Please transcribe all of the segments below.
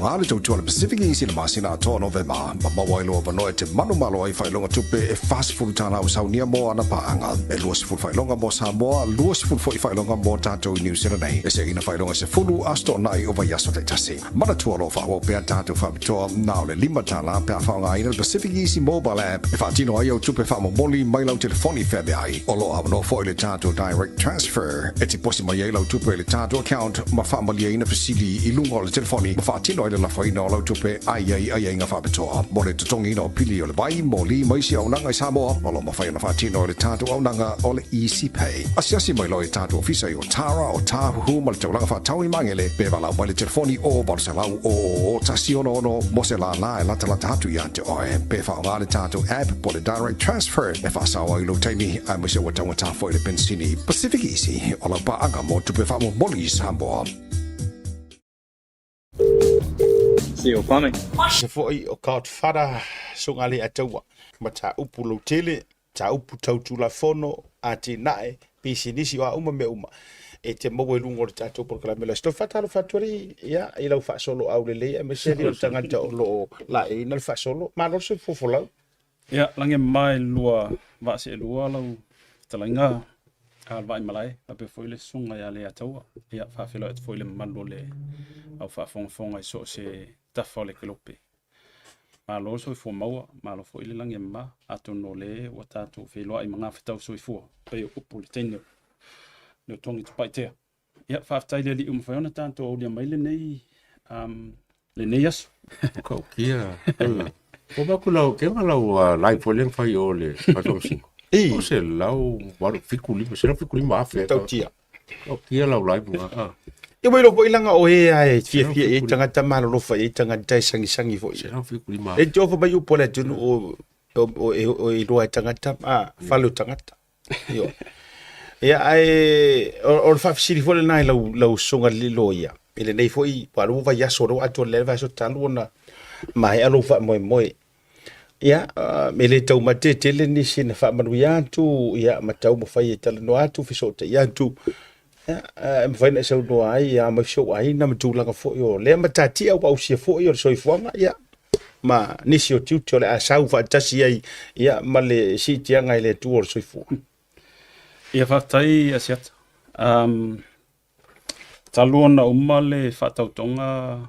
Faaaoga le tautua a le Pacific Easy i le masina atoa o Novema ma maua ai lou avanoa e te manumalo ai i faailoga tupe e $40 ua saunia mo ana paaga. E 20 faailoga mo Samoa, 20 foi faailoga mo tatou i Niu Sila nei. E seina faailoga e 10 aso toonai o vaiaso taitasi. Manatua o lo o faaauau pea tatou faapitoa na o le $5 pe a faaaogaina le Pacific Easy Mobile App e faatino ai au tupe faamomoli mai lau telefoni feaveai. O lo o avanoa foi le tatou Direct Transfer e te posi mai ai lau tupe i le tatou account ma faamalieina fesili i luga o le telefoni ma faatino ai le lafoina o lau tupe a i ai aiaiga faapitoa mo le totogiina o pili o le vai, moli ma isi auaunaga i Samoa. O lo o mafai ona faatino e le tatou auaunaga o le Easy Pay. Asiasi mai loa i tatou ofisa i Otara, o Tāhuhu ma le taulaga faatau i Magele, pe valaau mai le telefoni o 800 000 166 mo se lālā e latalata atu ia te oe. Pe faaaoga le tatou app po o le Direct Transfer e faasao ai lou taimi, aemaise ua taugata foi le penisini. Pacific Easy, o lau paaga mo tupe faamomoli i Samoa. See you coming. Se foi o Godfather suga le ataua mataupu lautele, mataupu tau tulafono, atinae, pisinisi, o a uma mea uma e te maua i luga o le tatou polokalame o le Aso Tofi. Faatalofa atu alii, ia, i lau faasoloau lelei aemaise alii o le tagata o lo o laeiina le faasolo. Malo le soifua folau. Ia, lagi e mama e lua vaa seelua lau fetalaiga a le Vaaimalae, faapea foi le susuga ia Leiataua. Ia, faafeiloai atu foi i le mamalu o le au faafogafoga i so o se tafa o le kelope. Malo le soifua maua, malo foi le lagi e mama, atonu o lea ua tatou feiloai ma gafetau soifua, pei o upu i le teine o le Togi Tapaitea. Ia, faafetai i le Alii ua mafai ona tatou aulia mai lenei, lenei aso. Kau kia. O ba ku lau ke lau live fo leng fai o le fato sing. Ei. O se lau waru fiku lima, se lau fiku lima afe. Tautia. O kia lau live nga. Ah. Ia ua iloa foi langa o e a e fiafia i ai tagata malolofa i ai tagata e sagisagi foi. Se lau fiku lima. E te ofo mai upu a le atunuu o o e iloa e tagata, a, fale o tagata. Ioe. Ia, ae o le faafesili foi lena i lau, lau susuga i le loia, i lenei foi, aua o lea ua vaiaso, lea ua atoa lelei le vaiaso talu ona maea lou faamoemoe. Ia, e le taumate tele nisi na faamanuia atu, ia, ma taumafai e talanoa atu, fesootai atu, ia, e mafai ona e saunoa ai, ia, ma si ou aiga ma tulaga foi o lea matatia ua ausia foi o le soifuaga, ia, ma nisi o tiute o le a sau faatasi ai, ia, ma le siitiaga i le Atua o le soifua. Ia, faafetai Asiata. Talu ona uma le faatautoga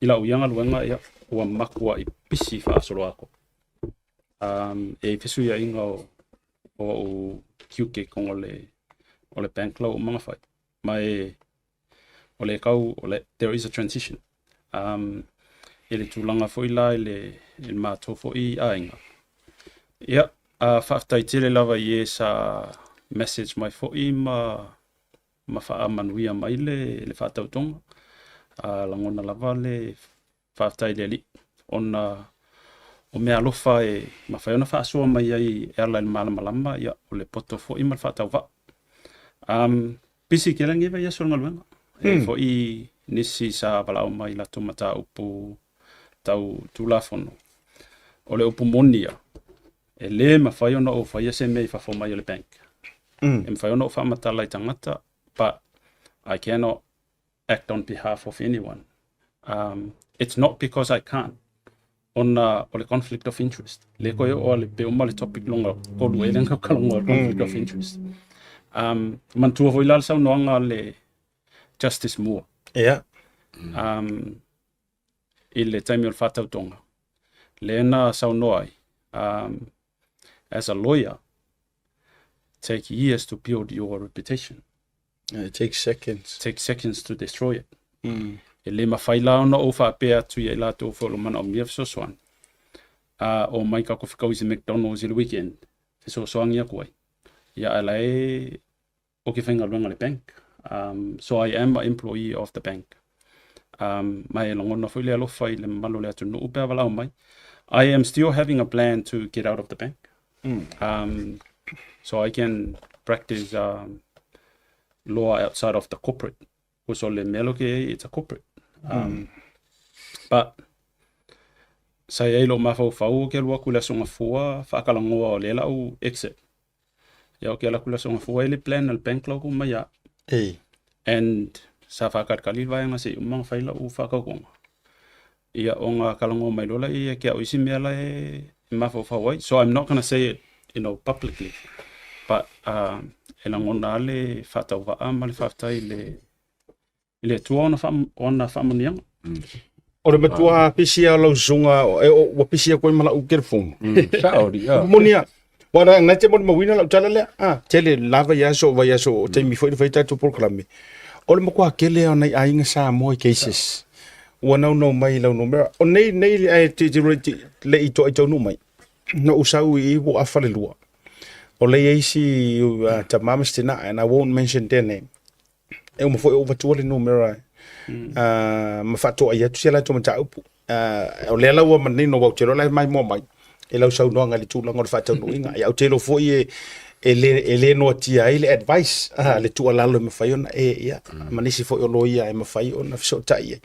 i lau ia galuega, ia, ua matuai pisi faasoloatoa. E i ai fesuiaiga o ou tiute i totonu o le bank la ua uma ona fai. Ma e o le tau, o le, there is a transition. I le tulaga foi la i le, i le matou foi aiga. Ia, faafetai tele lava i e sa message mai foi ma faamanuia mai le faatautoga. Lagona lava le faafetai i le Alii, ona o mea alofa e mafai ona faasoa mai ai e ala i le malamalama, ia, o le poto foi ma le faatauvaa. Pisi tele lenei vaiaso o le galuega. E foi nisi sa valaau mai i latou mataupu tau Tulafono. O le upu moni ia, e le mafai ona ou faia se mea i fafo mai o le bank. E mafai ona ou faamatala i tagata, but I cannot act on behalf of anyone. It's not because I can't, ona o le conflict of interest. Le koe o le pe uma le topic longa kolu e lenga kalongo le conflict of interest. Manatua foi la le saunoaga a le Justice Moore. I le taimi o le faatautoga, lea na saunoa ai, as a lawyer, take years to build your reputation. It takes seconds. Take seconds to destroy it. E le mafai la ona ou faapea atu ia i latou foi o lo manaomia fesoasoani. O mai ka kofi kau i se McDonald's i le weekend, fesoasoani atu ai. Ia ae la e o ke faigaluega le bank. So I am an employee of the bank. Ma e lagona foi le alofa i le mamalu o le atunuu pe a valaau mai. I am still having a plan to get out of the bank. So I can practice law outside of the corporate. Because o le mea lo ke ai, it's a corporate. But sa i ai lou mafaufau o ke alu atu i le aso Gafua faatalagoa o lea lau exit. Ia o ke alu atu i le aso Gafua e le plan a le bank lau ku mai a. Ei. And Sa faakalikali le vaega se i uma ona fai lau faakaukoga. Ia ona talanoa mai loa lea ia te au isi mea la e mafaufau ai. So I'm not gonna say it publicly. But e lagona lava le faatauvaa ma le faafetai i le Atua ona faamanuiaga. O le matua pisi lava o lau susuga, ua pisi atu ai ma lau telefoni. Sao alii, a. Moni lava. Aua na te molimauina lau tala lea, a, tele lava i aso o vaiaso o taimi foi na fai ai tatou polokalame. O le matua tele lava o nai aiga Samoa i cases ua naunau mai i lau numera. O nei, nei ae te, te, te, le i toai taunuu mai, na ou sau i i ua afa le lua. O lea i ai isi tama ma si tina, and I won't mention their name. E uma foi ou avatua le numera ma faatoai atu si a latou mataupu. O lea la ua manino aua ou te iloa la e maimoa mai i lau saunoaga i le tulaga o le faataunuuina. Ia ou te iloa foi e le noatia ai le advice, le tuualalo e mafai ona e, ia, ma nisi foi o loia e mafai ona fesootai ai.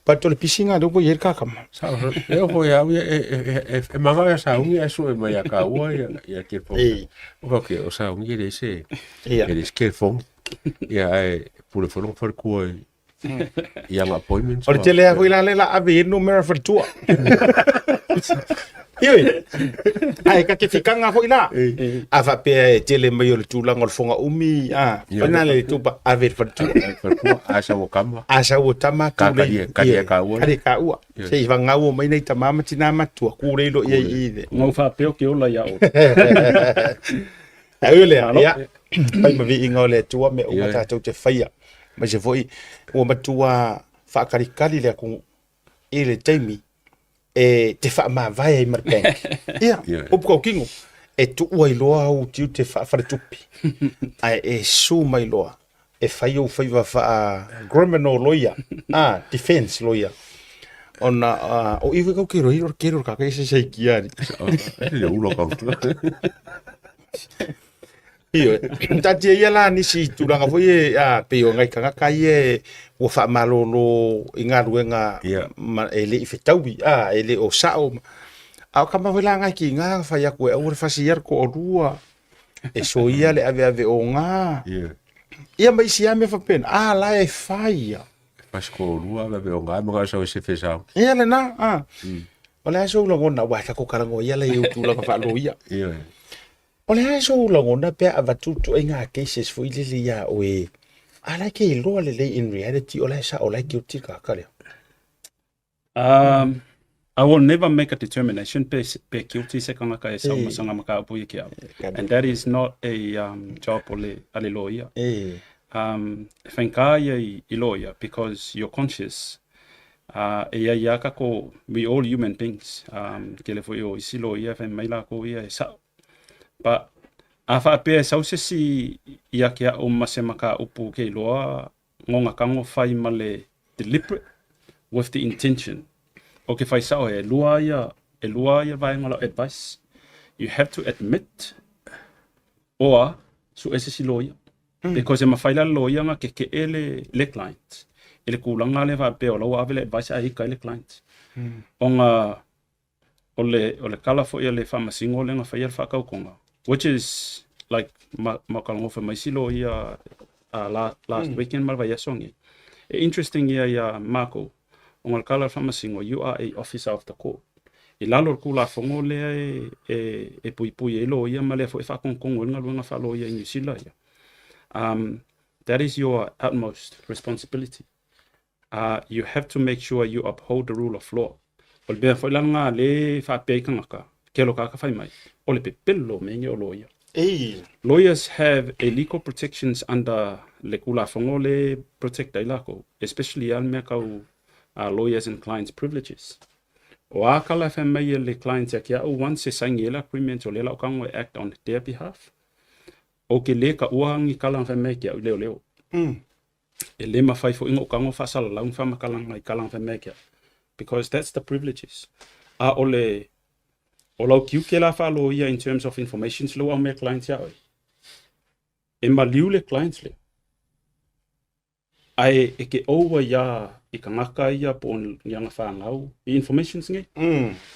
But o le pisiga lea ua i ai le kakama. Sao, e oo foi ia au ia, e manao ia sauni ae sue mai ia kāua ia telefoni. O fai atu, o sauni e leai se, e leai se telefoni. Ia ae pule foi lona faletua i ana appointments. O le tele lava foi la lea o le a ave i ai le numera faletua. Ioe. Ae ta te fikaga foi la. A faapea e tele mai o le tulaga o le foga umi, a, fai le tupa, ave i le faletua. Faletua, a sau o tama. A sau o tama, tulei. Kali e kāua. Kali e kāua. Se i whangau mai nei tama ma tina matua, kūrei lo ia i i. Ngau whapeo ke ola ia o. Ai lea, ia, pai ma viiga o le Atua mea uma tatou te faia. Aemaise foi ua matua faakalikali le atunuu i le taimi e te faamavae ai ma le bank. Ia, upu tautino, e tuua ai loa ou tiute faafaletupe, ae e su mai loa e fai ou faiva faa criminal lawyer, ah, defense lawyer. Ona o i foi kau kero i o kero ka kai se sei kia ni. Le ulo kau. Ioe, taatia ia la nisi tulaga foi e a pei o ngai tagata ia e ua faamalolo i galuega ma e le i fetaui a e le o sao. A o tama foi la ngai ki ngā fai atu e aua le fasi ia le toalua e soia le aveave o ngā. Ia ma isi lava mea faapena, a la e fai ia. Fasi toalua aveave o ngā ma ngā sau e sefe sau. Ia lena, a. O le a sou lagona, aua e tatou talanoa ia la i ou tulaga faaloia. Ioe. O le a sou lagona pe a avatu ituaiga cases foi lele ia oe, a la e ke iloa lelei in reality o la e sao o la e guilty le tagata lea? I will never make a determination pe, pe guilty se tagata e sau ma sanga mataupu ia ki au. And that is not a job o le, a le lawyer. E whainga ia i lawyer because you're conscious. E iai a kako, we all human beings. Tele foi o isi lawyer e whai mai lākou ia e sao. But a whaapea e sau se si ia ke au ma se mataupu ke iloa ngona kago fai ma le deliberate with the intention. O ke fai sao e lua ia, e lua ia vaega o lau advice. You have to admit oa su'e se isi loia. Because e mafai la le loia na keke'e le client i le tulaga lea faapea o la ua ave le advice ae ita ai le client. Ona o le, o le kala foi a le faamasino lea na faia le faatautoga, which is like ma, ma kalogofa mai isi loia last weekend ma le vaiaso nei. E interesting ia ia mākou, ona o le kala a le faamasino, you are a officer of the court. I lalo o le Tulafono lea e puipui ai loia ma lea foi e faatonutonu ai le galuega faaloia i Niu Sila ia. That is your utmost responsibility. You have to make sure you uphold the rule of law. O le mea foi la lena lea e faapea ai tagata, ke lo kāka fai mai, o le pepelo mea nei o loia. Lawyers have a legal protections under le Tulafono lea e protect ai lakou, especially lava le mea tau lawyers and clients privileges. O a kala e fai mai e le client ia ke au once e saini ai le agreement o lea la o kago e act on their behalf, o ke le kaua ni kala na fai mai ke au i leoleo. E le mafai foi ona ou tago faasalalau ni faamatalaga i kala na fai mai ke au. Because that's the privileges. A o le, o lau tiute la faaloia in terms of information se lea ua aumai e client ia oe. E maliu le client lea. Ae e ke oua ia i tagata ia po o ni ana fanau i informations nei.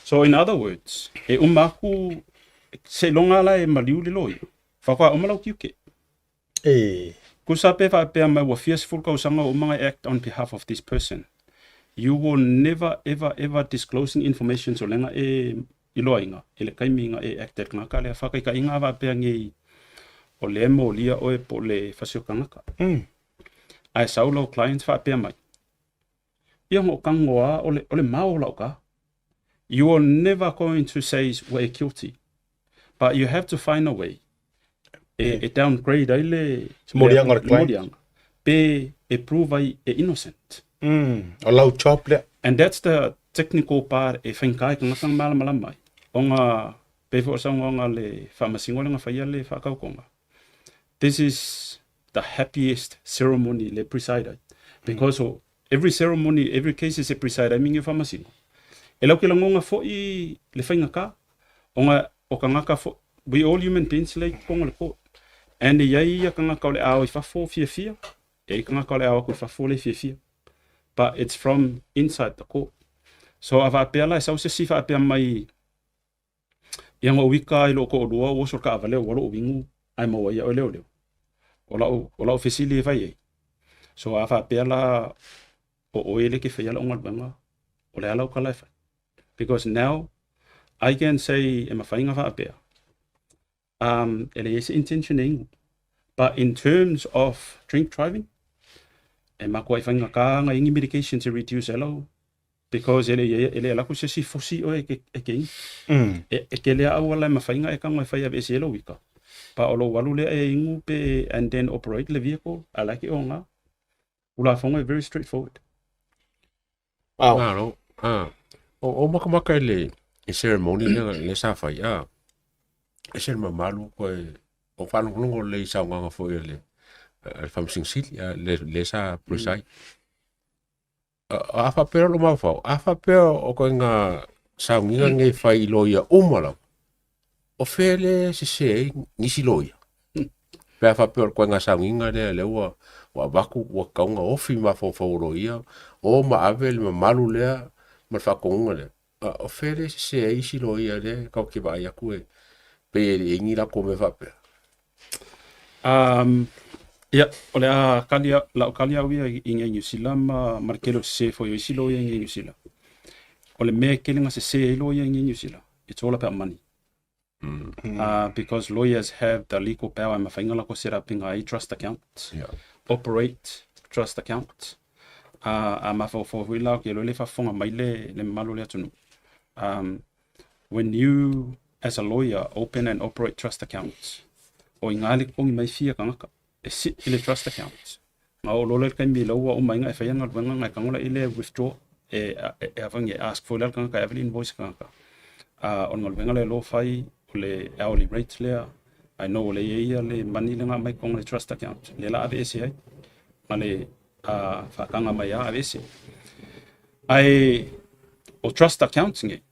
So in other words, e uma atu seiloga la e maliu le loia, faatoa uma lau tiute. Tusa pe faapea mai ua fia sefulu tausaga ua uma ona e act on behalf of this person. You will never ever ever disclosing information solega e iloaina i le taimi na e act ai le tagata lea. Faataitaiga a faapea nei o lea e molia oe po o le fasi o tagata. Ae sau lau client faapea mai, ia ona o tago lava o le mao o lau ta. You are never going to say ua e guilty. But you have to find a way e downgrade ai le Se moliaga o le client. Moliaga. Pe e prove ai e innocent. O lau job lea. And that's the technical part e faigata ai tagata na malamalama ai. Ona pei foi o le saunoaga a le Faamasino lea na faia le faatautoga. This is the happiest ceremony le preside ai. Because o every ceremony, every case e preside ai mingi o Faamasino. E lau ke lagona foi le faigata. Ona o tagata foi, we all human beings le i totonu o le court. And e iai ia tagata o le a o i fafo fiafia, e iai tagata o le a o atu i fafo le fiafia. But it's from inside the court. So a faapea la e sau se isi faapea mai ia na ou ika i lou toalua ua oso i le taavale ua lou inu ae maua ai ia oe leoleo. O lau fesili e fai ai. So a faapea la o oe le ke faia lau galuega, o le a lau tala e fai? Because now I can say e mafai ona faapea e leai se intention e inu. But in terms of drink driving, e matuai faigata ona i ai ni medication to reduce ai lau because e le alu atu se isi fosi oe e ke inu. E tele lava auala e mafai ona e tago e fai e aveese ai lou ika. But o lou alu lea e inu pe and then operate le vehicle, a la e ke oga. Tulafono e very straightforward. Wow. Malo. Ah. O makamaka i le i ceremony lea le sa fai. Ah. E se le mamalu koe o faalogologo lelei i saunoaga foi a le Faamasino Sili le sa preside. A faapea o lou mafaufau, a faapea o ituaiga sauniga nei e fai i loia uma lava, o fea le sese ai nisi loia? Pe a faapea o le ituaiga sauniga lea lea ua avatu ua tatau ona ofi mafaufau o loia o ma ave le mamalu lea ma le faatonuga lea. O fea le sese ai isi loia lea e tatou te vaai atu e pei e le i ai ni latou mea faapea? Ia, o le a kali, lau kali au ia i inei i Niu Sila ma le tele o sese foi o isi loia i inei i Niu Sila. O le mea e tele na sese ai loia i inei i Niu Sila, it's all about money. Because lawyers have the legal power e mafai ona latou set up ina ai trust accounts, operate trust accounts. A mafaufau foi la, okay, loa le faafofoga mai le mamalu o le atunuu. When you as a lawyer open and operate trust accounts, o i ina le totogi mai fia tagata e sit i le trust account. Ma oo loa lea i le taimi la ua uma ai ona e faia galuega ona e tago laia lea e withdraw e e ask foi la le tagata e ave le invoice i le tagata. O le galuega lea loa fai o le hourly rate lea, I know o lea e i ai le money lea na aumai i totonu o le trust account, lea la aveese ai ma le faataga mai lava aveese. Ae o trust accounts nei,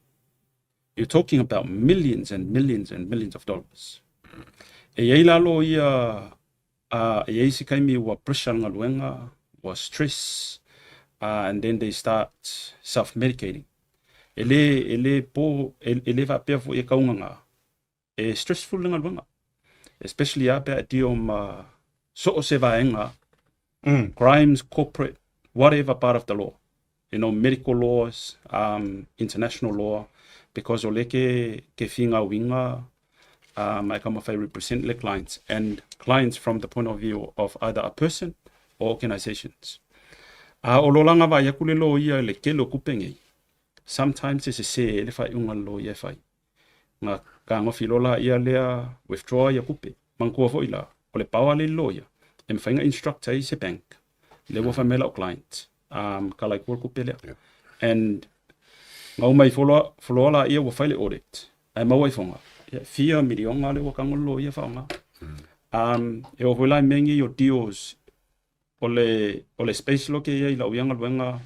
you're talking about millions and millions and millions of dollars. E i ai la loia, e i ai se taimi ua pressure le galuega, ua stress, and then they start self-medicating. E le, e le po, e le faapea foi e taugata, e stressful le galuega. Especially lava pe a e deal ma so o se vaega, crimes, corporate, whatever part of the law. You know, medical laws, international law, because o lea ke figauiga ma e taumafai e represent le clients, and clients from the point of view of either a person or organizations. A o lo laga vaai atu le loia i le tele o tupe nei, sometimes e sese ai le faaiuga a le loia e fai. Na tagofi loa laia lea withdraw ia tupe. Manatua foi la, o le power lea i le loia, e mafai ona instruct ai se bank, lea ua fai mai lau client, tala i tua le tupe lea. And na uma ifo loa laia ua fai le audit, ae maua ifoga, ia, fia miliona lea ua tago le loia faaaoga. E oo foi la i mea nei o deals, o le space loa ke i ai i lau ia galuega,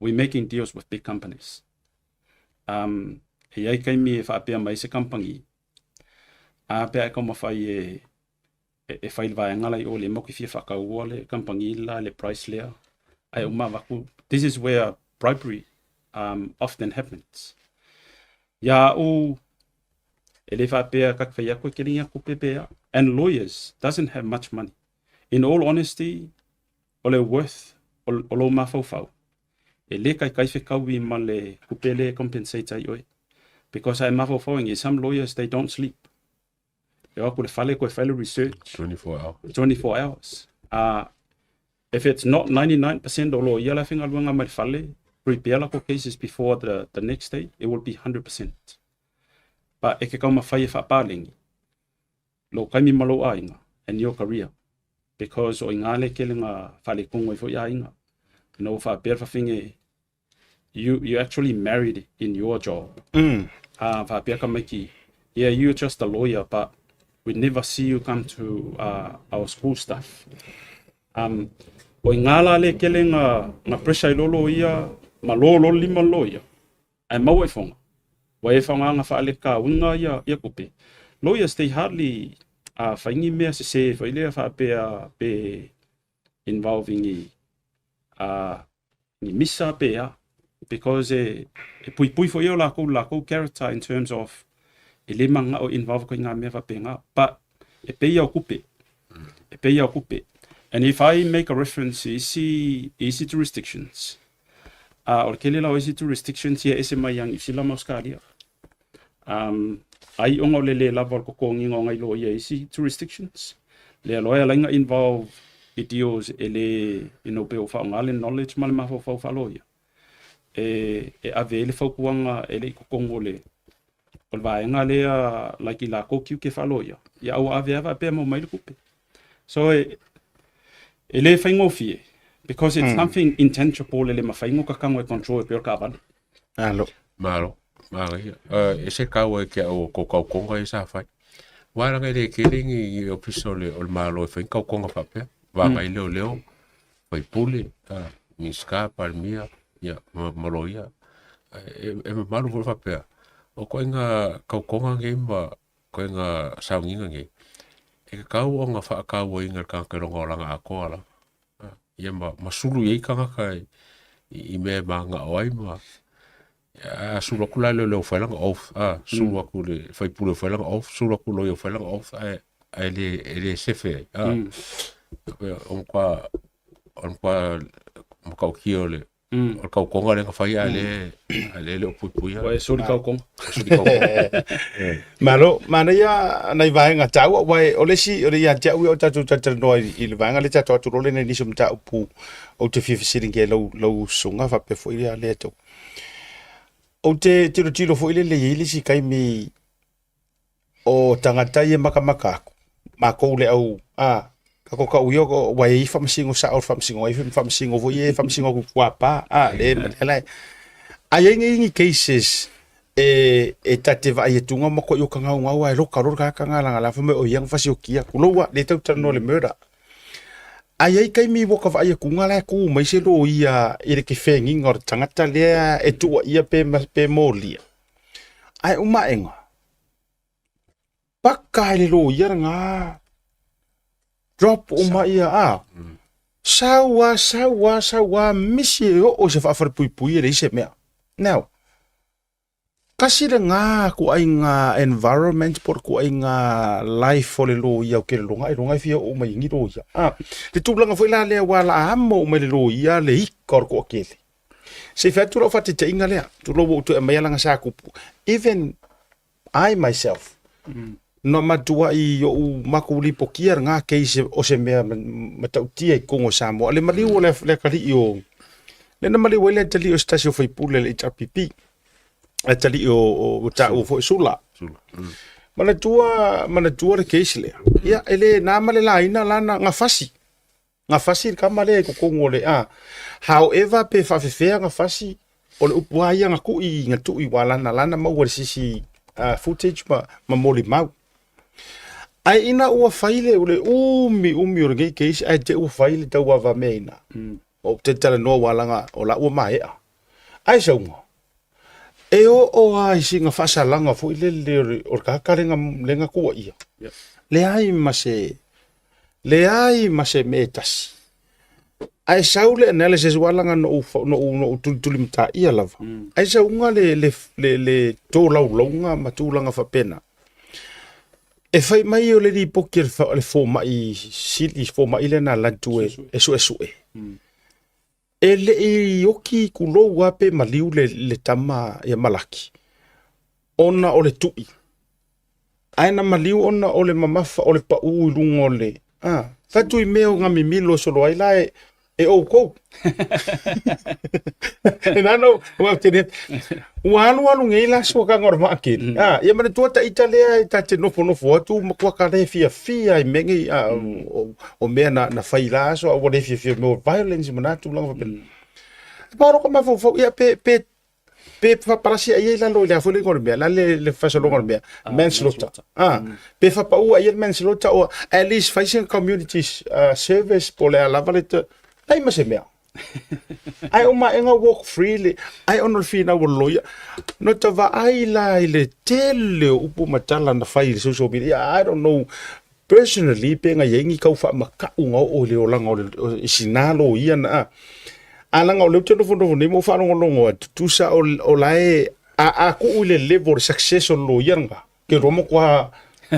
we making deals with big companies. E i ai taimi e faapea mai ai se company, a pe a e taumafai e fai le vaega la i o le matou te fia faataua le company la le price lea, ae uma avatu. This is where bribery often happens. Ia au, e le faapea ta te fai atu e tele ni atu tupe pe a. And lawyers doesn't have much money. In all honesty, o le worth o lou mafaufau, e le kaikai fekaui ma le kupe le compensate ai oe. Because a e mafaufau ingi, some lawyers, they don't sleep. E o aku le fale koe fai le research. 24 hours. 24 hours. If it's not 99% o loia la faigaluega mai le fale, prepare lako cases before the next day, it will be 100%. But e ke kaumafai e faapalegi lou kaimi ma lou aiga and your career because o iga le kelega faalekogo ai foi aiga ina ua faapea le fafine you actually married in your job. Faapea tamaiti, yeah, you're just a lawyer, but we never see you come to our school stuff. O iga la le kelega ga pressure i lo loia ma lo lo lima loia ae maua i foga ua e faogaga faalekauiga ia ia kupe. Lawyers, they hardly faigi mea sesē foi lea faapea pe involving i ni misa pe a because e puipui foi o lakou character in terms of e le magao involve ko i ngā mea faapega but e pei o kupe e pei o kupe. And if I make a reference i isi jurisdictions, o le kele la o isi jurisdictions ia ese mai ang i ma Australia, ai onga o le le lava o le kokogiga o ngai loia isi jurisdictions lea loa e alaina involve i deals e le pe o faaaoga le knowledge ma le mafaufau faaloia e ave ai le fautuaga e le i totogi o le vaega lea like i lakou tiute faaloia ia aua ave a faapea mau mai le tupe. So e le faigofie because it's something intangible e le mafai ona kakago e control e pei o le taavale. Alo. Malo, manaia. E se kau e ke au ko kaukonga e sa fai. Wala ngai le kele ngi i ofisa o le malo e fai kaukonga faapea. Vanga i leo leo, fai pule, Minista, Palmia, ia, ma loia. E mamalu foi faapea. O koe ngā kaukonga ngei ma koe ngā saunginga ngei. E ka kau o ngā whaakau i ngā kanaka longa o langa akoa la. Ia ma sulu i kangaka i mea ma ngā o ai ma a sulu aku la leo leo whailanga off a sulu aku le whaipule whailanga off sulu aku loio whailanga off a e le sefe ai a o kwa makau o le o le kaukonga le whai a le o pui pui Ua e soli kaukonga. Suli kaukonga. Malo, mana ia nai vaega taua, uae o le isi o le ia te au ia o tatou talatalanoa i le vaega lea tatou atu loa lenei nisi o mataupu ou te fia fesiligia ai lau usuga faapea foi lea lea tou. Ou te tilotilo foi lele i ai le isi taimi o tagata ia makamaka aku, makou le au a kako kau ia ua i ai faamasino sao o le faamasino ai faamasino foi ia e faamasino atu i kuapa a le ma le ala ai ai nei ni cases e tate vaai atuga ma koʻi o kagaugau ae loka loa le tagata galagala fai mai o ia na fasiokia kulou le tau talanoa le murder ai ai taimi ua ka vaai atuga la e ku mai se loia i le kefegiga o le tagata lea e tuuaia pe molia ae umaega paka i le loia lagā drop uma ia a saua saua saua misi e oo se faafalepuipui e leai se mea. Now kasi lagā kuaiga environment po o le kuaiga life o le loia o ke le loga e loga e fia oo mai igi loia a le tulaga foi la lea ua laa amo uma i le loia le ika o le toakele se i fai atu lau faataitaiga lea tulou ua ou toe aumaia laga sa tupu. Even I myself na matuai o'u makou lipotia lagā case o se mea matautia i totonu o Samoa le maliu o le atalii o lea na maliu ai le atalii o se tasi o faipule le HRPP atalii o taua foi Sula. Sula. Manatua le case lea ia e le na ma le laina lana gafasi le kama lea i totonu o le a however pe faafefea gafasi o le upu lava ia na tu'i ua lana maua le sisi footage ma molimau ae ina ua fai le o le umi umi o lenei case ae te ua fai le tauavameaina o te talanoa ua laga o la ua maea ae sauga e oo a i sina faasalaga foi lele o le tagata lega tuuaia leai ma se mea e tasi ae sau le analysis ua laga no ou tulituli mataia lava ae sauga le tolaulauga ma tulaga faapena. E fai mai o le lipoti a le fomai sili, fomai lea na alu atu e suesue. E le i oki kulou lava pe maliu le tama ia Malaki ona o le tui. Ae na maliu ona o le mamafa o le pau i luga o le... A, fai atu i mea o ngā mimilo e solo ai la e, e oukou. E nana ua te ua alu alu nei la soa kanga o le maakeli. A, ia manatua ta ita lea e ta te nofonofo atu ma kua ka le fiafia i mea nei a, o mea na fai la aso a ua le fiafia mea o violence ma nā tulaga faapena. Pa o ka mafaufau ia pe pe faapalasi ai i lalo i le a foi le igoa o le mea, la le faasologa o le mea, manslaughter. Ah, pe faapaua ai le manslaughter or at least fai se community service po o le a lava le leai ma se mea. Ae o maega walk freely, ae ona o le finau o le loia. No ta vaai la i le tele o upu ma tala na fai i le social media, I don't know personally pe na i ai ni kau faamakauga oo i le olaga o le i sina loia na a. A leaga o lea ou te nofonofo nei ma ou faalogologo atu, tusa o la e a tuu i le level o le success o le loia lena, ke iloa matua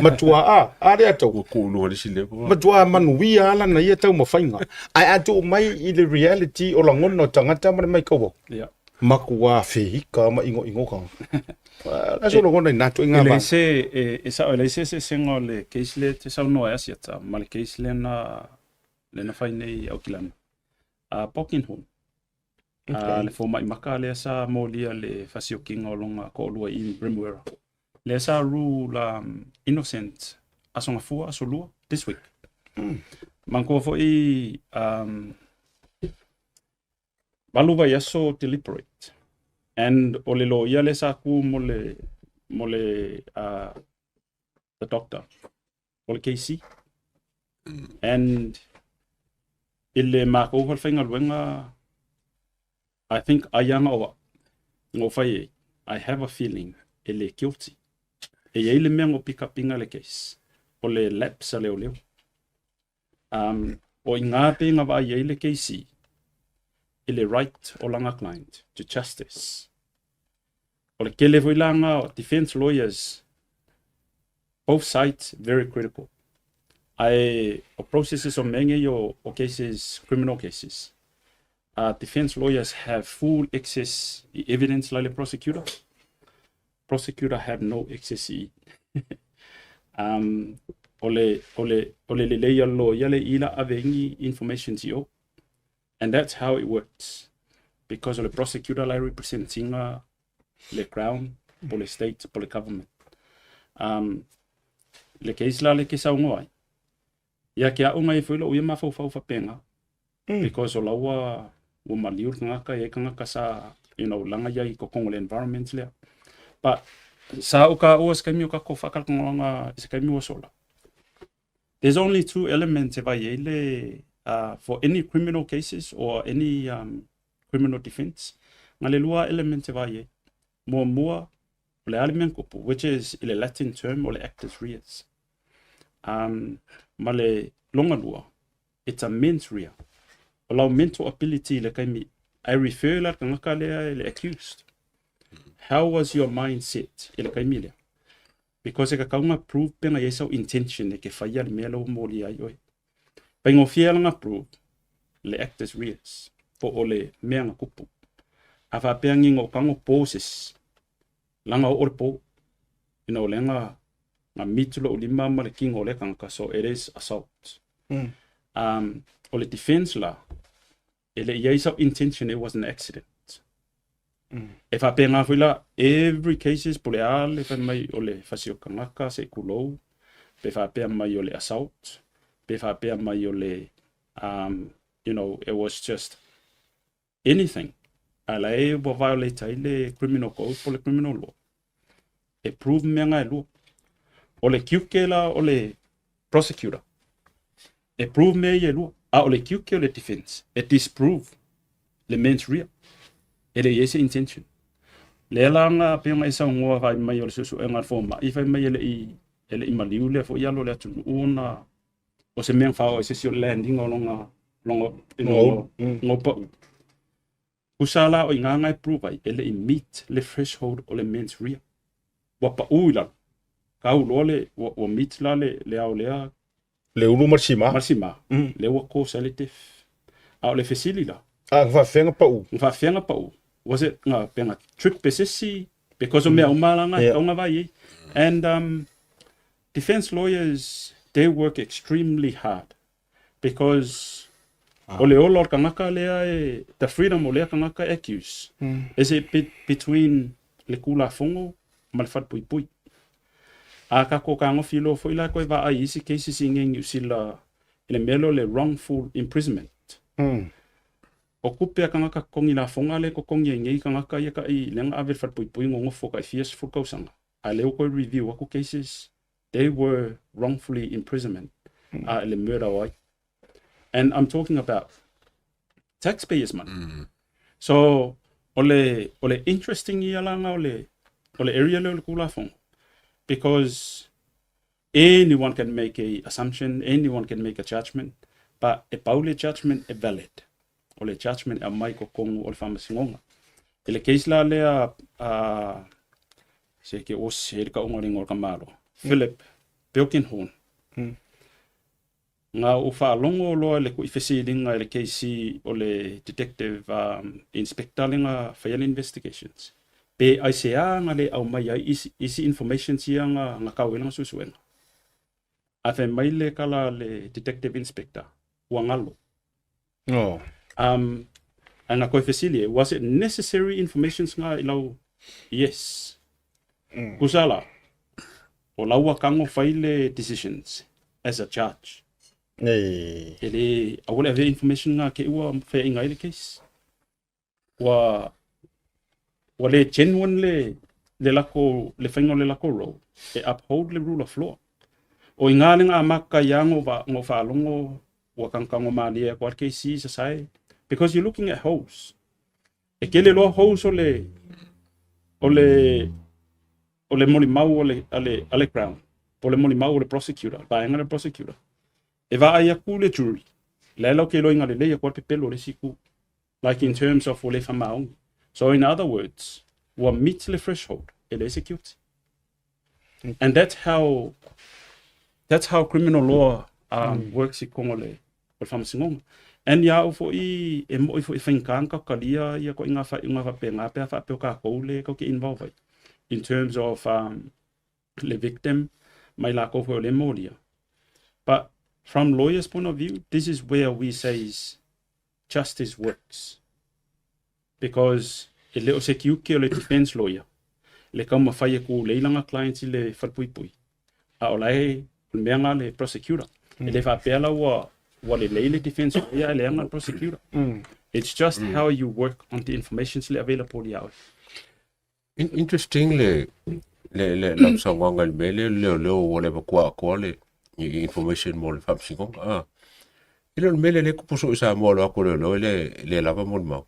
matua a a lea tau. Ua tuu i luga i le isi level. Matua manuia lava lana ia taumafaiga. Ae a tuu mai i le reality o lagona o tagata ma le matau atu, Matua fehika ma igoigoga. La so lagona i nā tuaiga E leai se, e sao, e leai se eseesega o le case lea e te saunoa ai Asiata ma le case lea na, lea na fai nei i Aukilana. A Polkinghorne, a le fomai maka lea sa molia le fasiokiga o lona toalua i Remuera. Lea sa rule innocent Aso Gafua, Aso Lua, this week. Manatua foi 8 vaiaso deliberate and o le loia lea sa tu mo le the doctor o le KC and i le makou falefaigaluega I think ai ana o au na ou fai ai I have a feeling e le guilty e i ai le mea na ou pick up ina le case o le lapse a leoleo. O i ina pei na vaai ai le KC i le right o lana client to justice. O le tele foi la na o defense lawyers, both sides very critical. Ae o processes o mea nei o cases, criminal cases, defense lawyers have full access i evidence la le prosecutor. Prosecutor have no access i o le lelei o le loia le i la ave ni information i o. And that's how it works. Because o le prosecutor la representinga le crown, po le state, po le government. Le case la le ke saunoa ai. Ia ke a'u mai foi lou ia mafaufau faapena. Because o la ua maliu le tagata e ai tagata sa laga ia i totonu o le environment lea. But sa ou taua se taimi o tatou faatalatalanoaga i se taimi ua sola. There's only two elements e vai ai le for any criminal cases or any criminal defense. Na le lua elements e vai ai. Muamua, o le a le mea na tupu, which is i le Latin term o le actus reus. Ma le longa lua, it's a mens rea. O lau mental ability i le taimi, I refer la le tagata lea i le accused. How was your mindset i le taimi lea? Because e tatau ona prove pe na i ai sau intention e ke faia le mea lea ua molia ai oe. Faigofie lana prove le actus reus, po o le mea na tupu. A faapea ni na ou tago po se isi, laga oo le po. Lea na meet lou lima ma le tino o lea tagata, so it is assault. O le defense la, e le i ai sau intention, it was an accident. E faapena foi la, every cases po le a le fai mai o le fasi o tagata se i kulou, pe faapea mai o le assault, pe faapea mai o le, it was just anything. A la e ua violate ai le criminal code po le criminal law. E prove mea nga e lua. O le tiute la o le prosecutor, e prove mea ia e lua. A o le tiute o le defense, e disprove le mens rea. E le i ai se intention. Lea la nga pei ona e saunoa fai mai o le suesuega a le fomai fai mai e le i maliu lea foi alo o le atunuu ona o se mea na faaoo ai se isi o le landing o lona pau. Tusa la o i ina nga e prove ai, e le i meet le threshold o le mens rea. Ua pau i lalo. Kau loa le ua meet la le ao lea. Le ulu ma le sima. Ma le sima. Le ua cause ai le death. A o le fesili la. A na faafefea pau? Na faafefea pau? Was it nga pe nga trip e se isi? Because o mea uma la nga taunga vai ai. And defense lawyers, they work extremely hard because o le ola o le kangaka lea e, the freedom o lea kangaka e accuse. Is it between le Kulafono ma le falepuipui. A kako kagofi loa foi la koe vaai i isi cases i inei Niu Sila i le mea lea o le wrongful imprisonment. O kupe a kangaka kokongi lafoga lea e kokongi ai nei kangaka ia kai lea na ave i le falepuipui nonofo kai fia 10 tausaga. A lea ua toe review aku cases, they were wrongfully imprisonment a i le murder o ai. And I'm talking about taxpayers money. So o le o le interesting ia la nga o le area lea o le Kulafono because anyone can make a assumption, anyone can make a judgment, but e pau le judgment e valid. O le judgment e aumai i totonu o le faamasinoga. I le case la lea a se ke o se le kauga o le igoa o le tamaloa, Philip Bilkinghorn. Nga ou faalogo loa i le tuifesiliga i le KC o le detective inspector lea na faia le investigations, pe aisea na le aumai ai isi informations ia na tau ai lana suesuega. Ae fai mai le tala a le detective inspector, ua galo. Ae na toe fesili ai, was it necessary informations nga i lau, yes. Tusa la, o lau ua tago fai le decisions as a judge. E le, aua le avea information nga ke ua feaiga ai le case. Ua, ua le genuine le lako, le faiga o le lako role e uphold le rule of law. O i ina le ga amata ai lava ona ou faalogo ua tagatago malie atu lava le KC sasae because you're looking at holes. E tele loa holes o le molimau o le, a le, a le Crown, po o le molimau o le prosecutor, vaega le prosecutor. E vaai atu le jury, la e latou te iloaina lelei atu lava le pepelo o le isi itu. Like in terms of ua le faamaoni. So in other words, ua meet le threshold e leai se guilty. And that's how criminal law works i totonu o le faamasinoga. And ia au foi e moi foi e faigata ona tautalia ia ituaiga faaiuga faapena pe a faapea o tatou le tatou te involve ai. In terms of le victim mai latou foi o le molia. But from lawyer's point of view, this is where we say is justice works. Because e le o se tiute o le defense lawyer le taumafai e tulei lana client i le falepuipui. A o la e o le mea lena a le prosecutor. E le faapea la ua lelei le defense lawyer ae leaga le prosecutor. It's just how you work on the information le available ia oe. Interesting le lau saunoaga i le mea lea o le leoleo ua leva atoa le information mo le faamasinoga. Ah. E le o le mea lea lea e tupu soo i Samoa loa atu o leoleo e le lava molimau.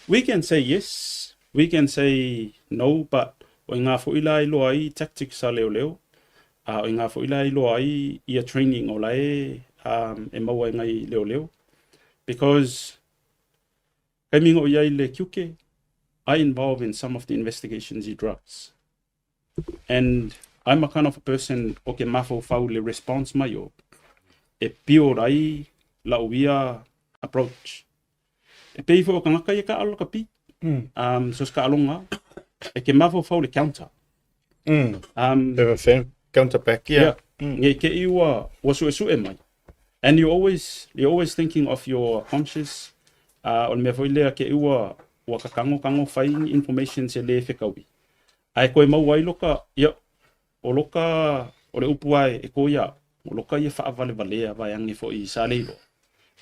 We can say yes, we can say no, but o i ina foi la e iloa ai tactics a leoleo, a o i ina foi la e iloa ai ia training o la e maua e nai leoleo. Because taimi na ou i ai i le tiute, I involve in some of the investigations i drugs. And I'm a kind of a person o ke mafaufau le response mai o, e build ai lau ia approach. E pei foi o tagata ia kaalo la ka pi. So se kaaloga, e ke mafaufau le counter. Counter back, yeah. Yeah. Nge ke i ua suesue mai. And you always thinking of your conscience. O le mea foi lea ke i ua kakago kago fai ni information se le fekaui. Ae koe maua ai loka, ia, o loka, o le upu ae e ko ia, o loka ia faavalevalea vaeage foi i sa le iloa.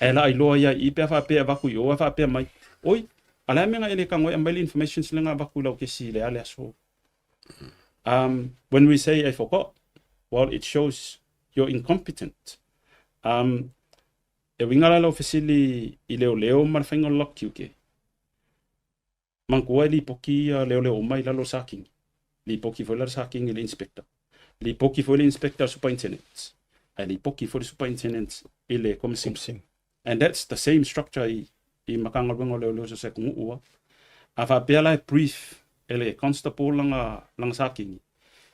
Ae la iloa ia i pe faapea avaku i o ae faapea mai. Oi, a le a mea e le kago e aumai le information se lenga avaku i lau kesi i le ale aso. When we say I forgot, well, it shows you're incompetent. E uiga la lau fesili i leoleo ma le faiga o le latou tiute. Manatua e lipoki ia leoleo uma i lalo o Sakini. Lipoki foi la le Sakini i le inspector. Lipoki foi le inspector superintendent. Ae lipoki foi le superintendent i le komisina. Komisina. And that's the same structure i Matagaluega o Leoleo so se atunuu a. A faapea la e brief e le constable lana Sakini.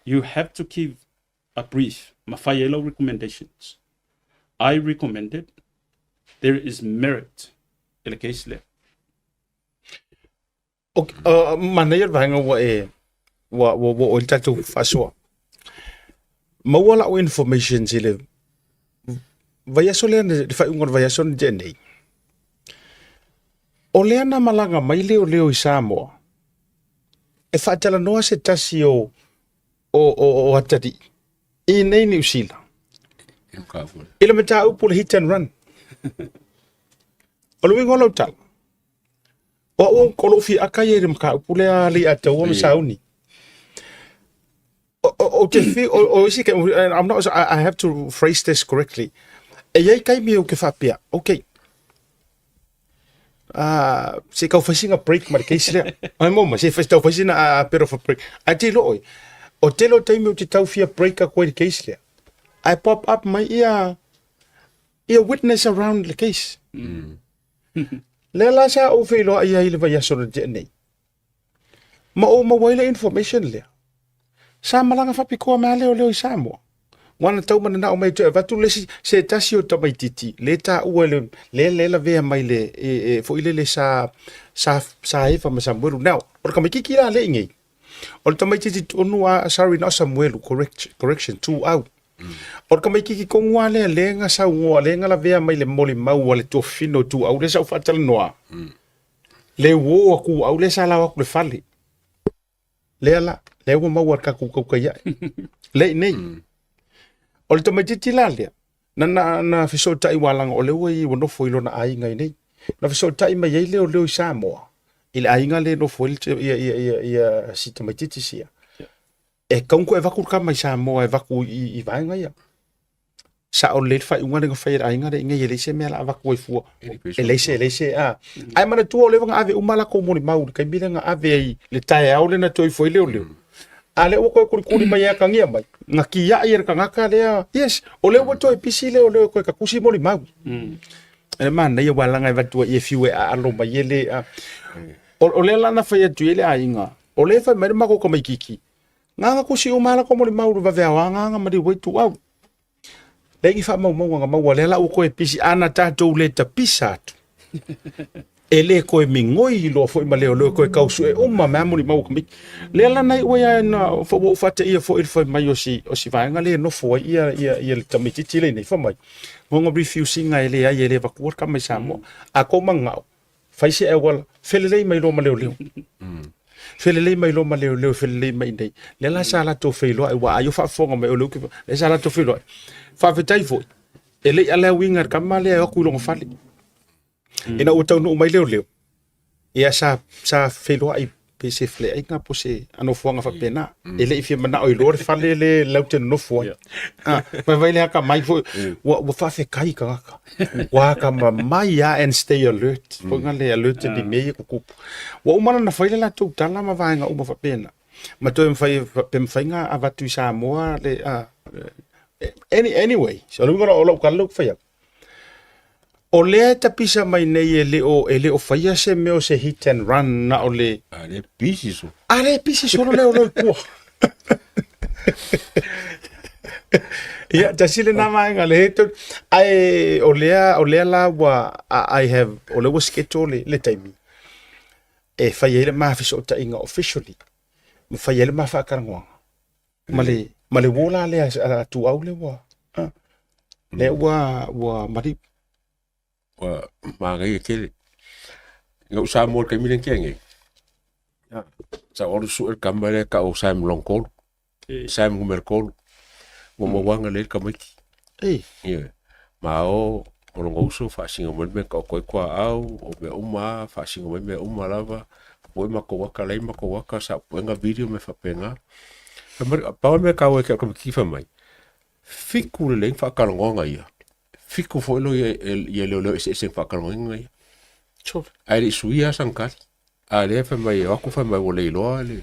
You have to give a brief ma fai ai lau recommendations. I recommended there is merit i le case lea. Ok, manaia le vaega ua e ua ua ua oo i le tatou faasoa. Maua lau information i le vaiaso lea le faaiuga o le vaiaso na tea nei. O lea na malaga mai leoleo i Samoa e faatalanoa se tasi o o o, o atalii i nei Niu Sila i le mataupu o le hit and run. O le uiga o lau tala, o au o lou fiaaka ia i le mataupu lea le Ataua ma Sauni. O te fi, o isi, I'm not, I have to phrase this correctly. E iai taimi ou te faapea, okay, se i tau fai sina break ma le case lea. Ai mo ma, se i tau fai sina a bit of a break. Ae te iloa oe, o tele o taimi ou te tau fia break atu ai le case lea. Ae pop up mai ia, ia witness around le case. Lea la sa ou feiloai ai i le vaiaso na tea nei. Ma ou maua ai le information lea. Sa malaga faapitoa mai lava leoleo i Samoa. Ua na tau mananao mai toe avatu le isi se tasi o tamaititi le taua le le le lavea mai le e, e foi lele sa sa sa Eva ma Samuelu. Now, o le tamaititi la le i nei. O le tamaititi tonu a sorry not Samuelu, correct, correction, Tuau. O le tamaititi tonu lava lea le na saunoa le na lavea mai le molimau a le tuafafine o Tuau lea sa ou faatalanoa. Le uo a Tuau lea sa lao atu le fale. Lea la, lea ua maua e le tatou tautai ae. Lea i nei. O le tamaititi la lea, na, na, na fesootai ua laga o lea ua i ua nofo i lona aiga i nei. Na fesootai mai ai leoleo i Samoa, i le aiga lea e nofo ai ia, ia, ia, ia si tamaititi sia. E tatau ona toe avatu le tama i Samoa e avatu i, i vaega ia. Sao lelei le faaiuga lea na fai e le aiga lea i nei, e leai se mea o le a avatu ai fua. E leai se, e leai se, a. Ae manatua o lea na ave uma latou molimau i le taimi lea na ave ai le taeao lea na toe ifo ai leoleo. A lea ua toe kulikuli mai e atagia mai, na tiai e le tagata lea, yes, o lea ua toe pisi leoleo e toe tatusi molimau. E manaia aua leaga e avatu ai e fiu e aalo mai e le, a. O lea la na fai atu ai le aiga, o lea e fai mai le matou tamaititi, na na tusi uma lava latou molimau i le vave aoga na maliu ai Tuau. Leai ni faamaumauga na maua, lea la ua toe pisi, a na tatou le tapisa atu, e le toe migoi loa foi ma leoleo toe tau sue uma mai lava molimau a tamaiti. Lea la na iu ai lava ina ua ou faateia foi i le fai mai o si, o si vaega lea e nofo ai ia, ia, ia le tamaititi lea i nei, fai mai, gongo refuse-ina e leai e le avatua le tama i Samoa. A tou manao, fai se auala, felelei mai loa ma leoleo. Felelei mai loa ma leoleo, felelei mai nei. Lea la sa latou feiloai, ua ai o faafofoga mai o lea ou lea sa latou feiloai. Faafetai foi, e le i ala uiga i le tama lea e o atu i lona fale. Ina ua taunuu mai leoleo, ia sa, sa feiloai pe se faleaiga po se nofoaga faapena. E le i fia manao iloa le fale le latou te nonofo ai. Ah, vaivai le akamai foi, ua, ua faafetai tagata. Ua akamamai lava and stay alert. Foi na le alert ni mea ia tutupu. Ua uma ona fai le latou tala ma vaega uma faapena. Ma toe mafai, pe mafai ona avatu i Samoa le, anyway, so o le uiga o lau tala lea ou te fai atu. O lea e tapisa mai nei e le o, e le o faia se mea o se hit and run na o le... A le pisi so. A le pisi solo le o le tua. Ia, tasi lena vaega le he tau. Ae o lea, o lea la ua, I have, o lea ua schedule le, le taimi e fai ai le ma fesootaiga officially, ma fai ai le ma faatalanoaga. Ma le, ma le uo la lea a Tuau lea ua, lea ua, ua maliu. Ua manaia tele. Na ou Samoa i le taimi lea na tea nei, sa ou alu sue le tama lea e tau o Sam Long Kolu, Sam numera 3. Ua maua agalelei le tamaiti. Ioe. Ma o ma lona uso faasino mai le mea e taoto ai tuaau, o mea uma lava, faasino mai mea uma lava. Pue matou ata, leai matou ata, sa puega video ma mea faapena. Fai mai, pau le mea taua ia te au tamaititi fai mai, fitu lelei na faatalanoaga ia, fitu foi loia ia leoleo eseese na faatalanoaina ia. Ae le i suia lava sana tali. A lea fai mai, o atu fai mai ua le iloa le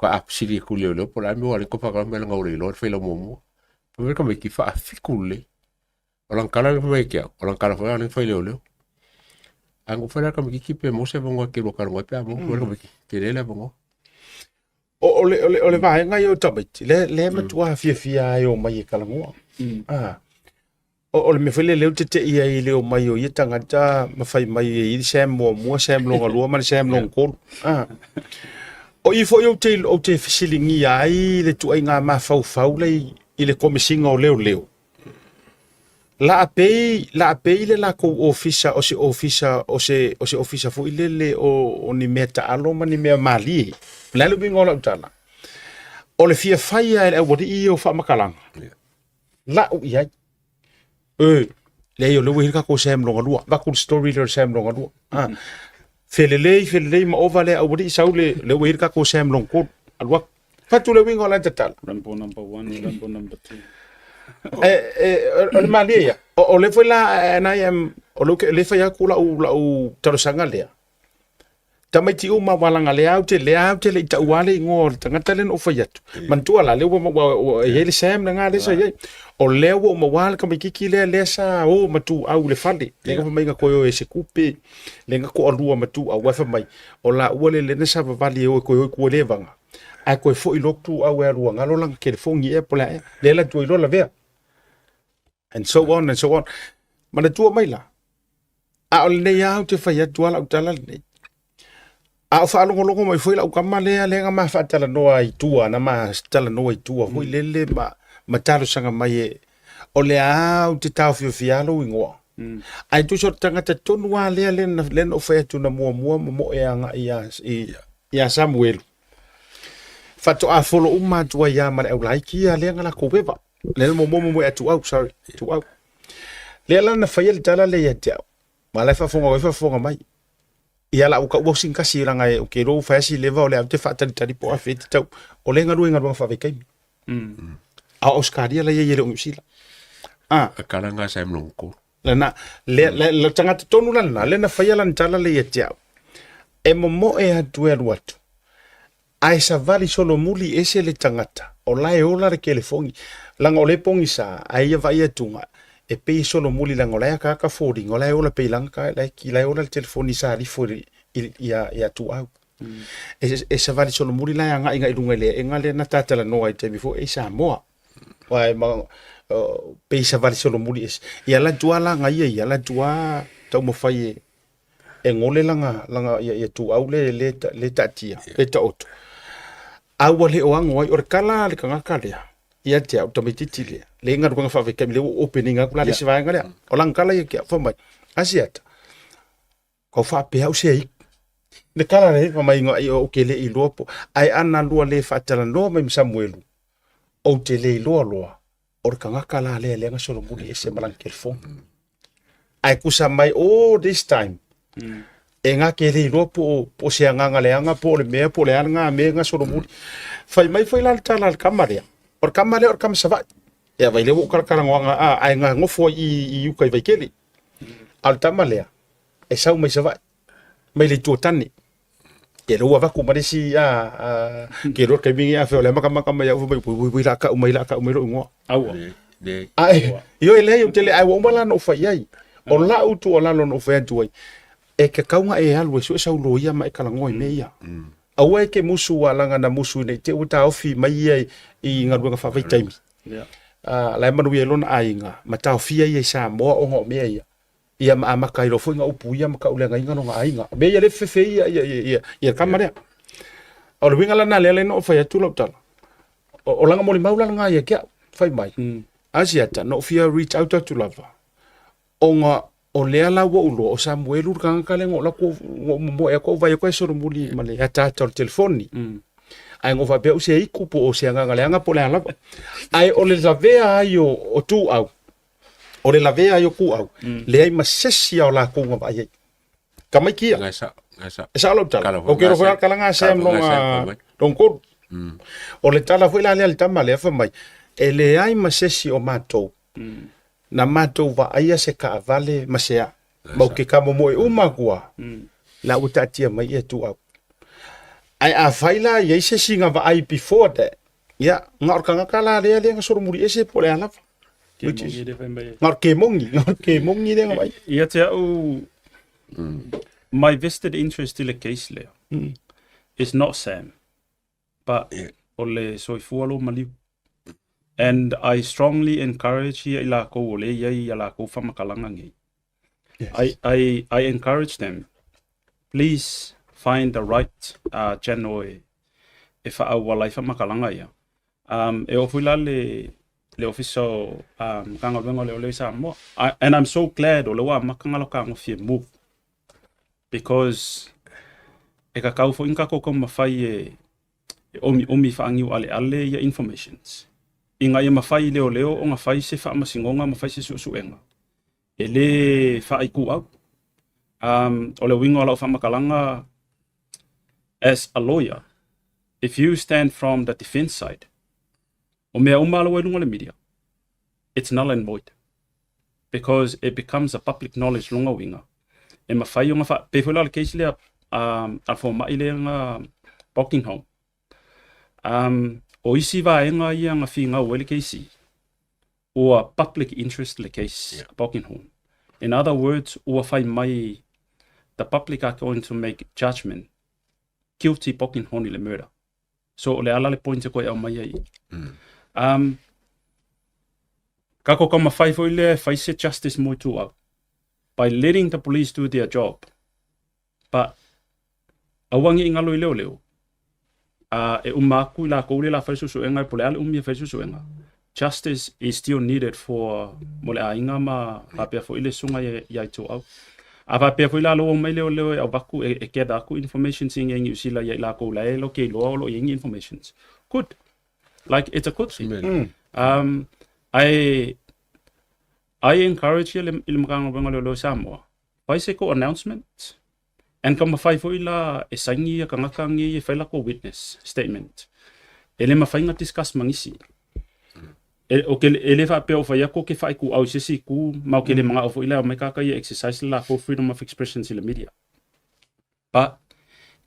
faafesili atu i leoleo po o le a le mea ua ala ai ona toe faatalanoa mai leaga ua le iloa le fai laumuamua. Fai mai le tamaiti, faafitu lelei. O lana tala lea fai mai ia te au, o lana tala foi lea na fai i leoleo. Ae na ou fai la i le tamaititi pe maua se avanoa e te lua talanoa ai pe a maua. Fai mai le tamaititi, tele le avanoa. O, o, le, o, le, o le vaega ia o tamaiti, le, le matua fiafia ai o mai e kalagoa. Ah. O, o le mea foi lea lea ou te tei ai i le omai o ia tagata ma fai mai e i le Sam muamua, Sam longa lua ma le Sam longa tolu. Ah. O i foi ou te, ou te fesiligia ai le tuaiga mafaufau lea i, i le Komesina o Leoleo. La pei, la pei le lakou ofisa o se ofisa o se o se ofisa foi lele o, o ni mea taalo ma ni mea malie. O le a le uiga o lau tala? O le fia faia e le aualii ia o faamatalaga. Lau i ai. E, leai o lea ua i ai le tatou Sam longa lua. Avatu le story lea o le Sam longa lua. Ah. Felelei, felelei ma ova lea aualii sau le, lea ua i ai le tatou Sam longa tolu. Alu atu. Fatu le uiga o la tatala. Rambo number one, Rambo number two. E, e, o le malie ia. O, o le foi la, and I am, o le, le fai atu lau, lau talosaga lea. Tamaiti uma walaga lea au te lea au te le i taua le igoa o le tagata lea na ou fai atu. Manatua la, lea ua, ua, ua, e i ai le Sam lena lea sa i ai. O lea ua ou maua le tamaititi lea lea sa o ma tuau i le fale. Lea na fai mai na toe o e se tupe, lea na toalua ma tuau ae fai mai, o laua le lea na savavali e o e toe o i tua i le vaga. Ae toe foi loa tuau e alu ua galo lana telefoni ea po o le a ea. Lea la tua iloa lavea. And so on and so on. Manatua mai la, a o lenei lava ou te fai atu lava lau tala lenei. A o faalogologo mai foi lau tama lea lea na ma faatalanoa i tua, na ma talanoa i tua foi lele ma, ma talosaga mai e, o lea lava ou te taofiofia lou igoa. Ae tusa o le tagata tonu lava lea lea na, lea na ou fai atu na muamua momoe agai ia, i, ia Samuelu. Faatoa folo uma atu ai lava ma le aulaiti ia lea na latou eva. Lea na muamua momoe atu au, sorry, atu au. Lea la na faia le tala lea ia te au. Ma la e faafofoga mai, faafofoga mai. Ia la ua tau sin kasi langa e ke lo fa si leva o le au te faatalitali po a fe te tau. O le galuega galuega faavaitaimi. A o Australia la ia ia le o Niu Sila. Ah, A kala nga sa mlong ko. lana le le le tagata tonu la lena, le na faia lana tala lea ia te au. E momoe atu e alu atu. Ae savali solomuli ese le tagata, o la e ola le kelefoni, laga o le pogisa, ae ia vaai atuga, e pei e solomuli laga o la e akaaka foliga, o la e ola pei laga ka, la e, la e ola le telefoni sa alifo i, i, ia, ia tuau. E, e savali solomuli la e agai agai i luga i le aega lea na ta talanoa ai i taimi foi e i Samoa. Aua e ma, o, pei savali solomuli ese. Ia la tua laga ia ia, la tua taumafai e, e gole lana, lana ia, ia tuau le, le, le taatia, le taoto. A ua le o ago ai, o le kala a le tagata lea, ia te au tamaititi lea, le galuega faavaitaimi lea ua open ina atu la le isi vaega lea. O lana tala ia ki au, fai mai, Asiata, kau faapea au se aiku. Le tala lea, fai mai, ou te le iloa po, ae ana lua le faatalanoa mai ma Samuelu, ou te le iloa loa, o le tagata la lea lea na solomuli ese ma lana telefoni. Ae kusa mai, oh, this time, e nga ke le iloa po o, po o se agaga leaga, po o le mea, po o le a lena mea na solomuli. Fai mai foi la le tala a le tama lea, o le tama lea o le tama Savaii. Ia vai lea ua ou talatalanoaga, a, ae na nofo ai i, i uka i Vaitele. A o le tama lea, e sau mai Savaii, mai le Itu o Tane. Ia lea ua avatu ma le isi, a, a, ke iloa le taimi lenei afai o la e matamata mai au, fai mai, ui, ui, ui, la tau mai, la tau mai lou igoa. Aua. Le, le, Ae, ioe leai ou te le, ae ua uma la ona ou fai i ai. O lau tuualalo na ou fai atu ai, e tatau ona e alu e sue sau loia ma e talanoa i mea ia. Aua e te musu ua laga na musu ina i te i ua taofi mai ia i, i galuega faavaitaimi. Yeah. Uh, la e manuia ai lona aiga, ma taofia ia i Samoa ona o mea ia. Ia ma amata ai loa foi ona upu ia ma tauleagaina lona aiga. O mea ia lea e fefefe ia, ia, ia, ia, ia le tama lea. O le uiga la lena lea na ou fai atu lau tala. O, o lana molimau la lena ia te au, fai mai. Asiata, na ou fia reach out atu lava, ona o lea la ua ou iloa, o Samuelu le tagata lea na ou alu atu na ou momoe atu ou vaai atu e solomuli ma le ataata o le telefoni. Ae na ou faapea au se aiku po o se agaga leaga po o le a lava. Ae o le lavea ai o, o tuau, o le lavea ai o tuau, leai ma se isi o lakou na vaai ai. Tamaiti ia. Ngai sa, ngai sa. E sao lau tala. Kala foi O ke ngai foi sa. kala nga Kala Sam foi ngai sa longa foi mai. long kolu. O le tala foi la lea a le tama lea fai mai, e leai ma se isi o matou na matou vaaia se taavale ma se a. Ma ou te kamomoe uma atu lava, la ua taatia mai ia tuau. Ae afai la e i ai se isi na vaai before that, ia, na o le tagata la lea lea na solomuli ese po o le a lava. Which is, na o le kemongi, na o le kemongi lea na vaai. Ia te au, my vested interest i le case lea, is not Sam. But o le soifua lou maliu. And I strongly encourage ia i lakou o lea e i ai a lakou faamatalaga nei. Yes. I encourage them, please find the right channel e faaauala ai faamatalaga ia. E oo foi la le ofisa o Matagaluega o Leoleo i Samoa. And I'm so glad o lea ua amata ona latou fetagofi e move. Because e tatau foi ona tatou taumafai e omiomi faaniualeale ia informations ina ia mafai i leoleo ona fai se faamasinoga ma fai se suesuega e lē faaituau. O le uiga o lau faamatalaga as a lawyer, if you stand from the defense side, o mea uma lava i luga o le media, it's null and void because it becomes a public knowledge lona uiga e mafai ona pei foi la o le case lea a le fomai lea na Buckingham. O isi vaega ia na finau ai le case ua public interest le case Buckingham. In other words, ua fai mai the public are going to make judgment guilty Buckingham i le murder. So o le ala le point e koe au mai ai. Tatou taumafai foi lea e fai se justice mo ituau by letting the police do their job. But aua ne i galo i leoleo. E uma atu i lakou le la fai suesuega e po o le a le umi e fai suesuega. Justice is still needed for mo le aiga ma faapea foi le susuga ia Ituau. A faapea foi la lou omai leoleo e avatu e gather atu informations i inei i Niu Sila ia i lakou la e ke iloa o lo o i ai ni informations. Good. Like it's a good thing. I encourage ia le i le Matagaluega o Leoleo i Samoa. Fai se ko announcement and taumafai foi la e saini ia tagata nei e fai latou witness statement. E le mafai ona discuss ma nisi. E, o ke, e le faapea o fai atu ke faaituau i se isi itu ma o ke le manao foi la e aumai tagata ia exercise le latou freedom of expression i le media. But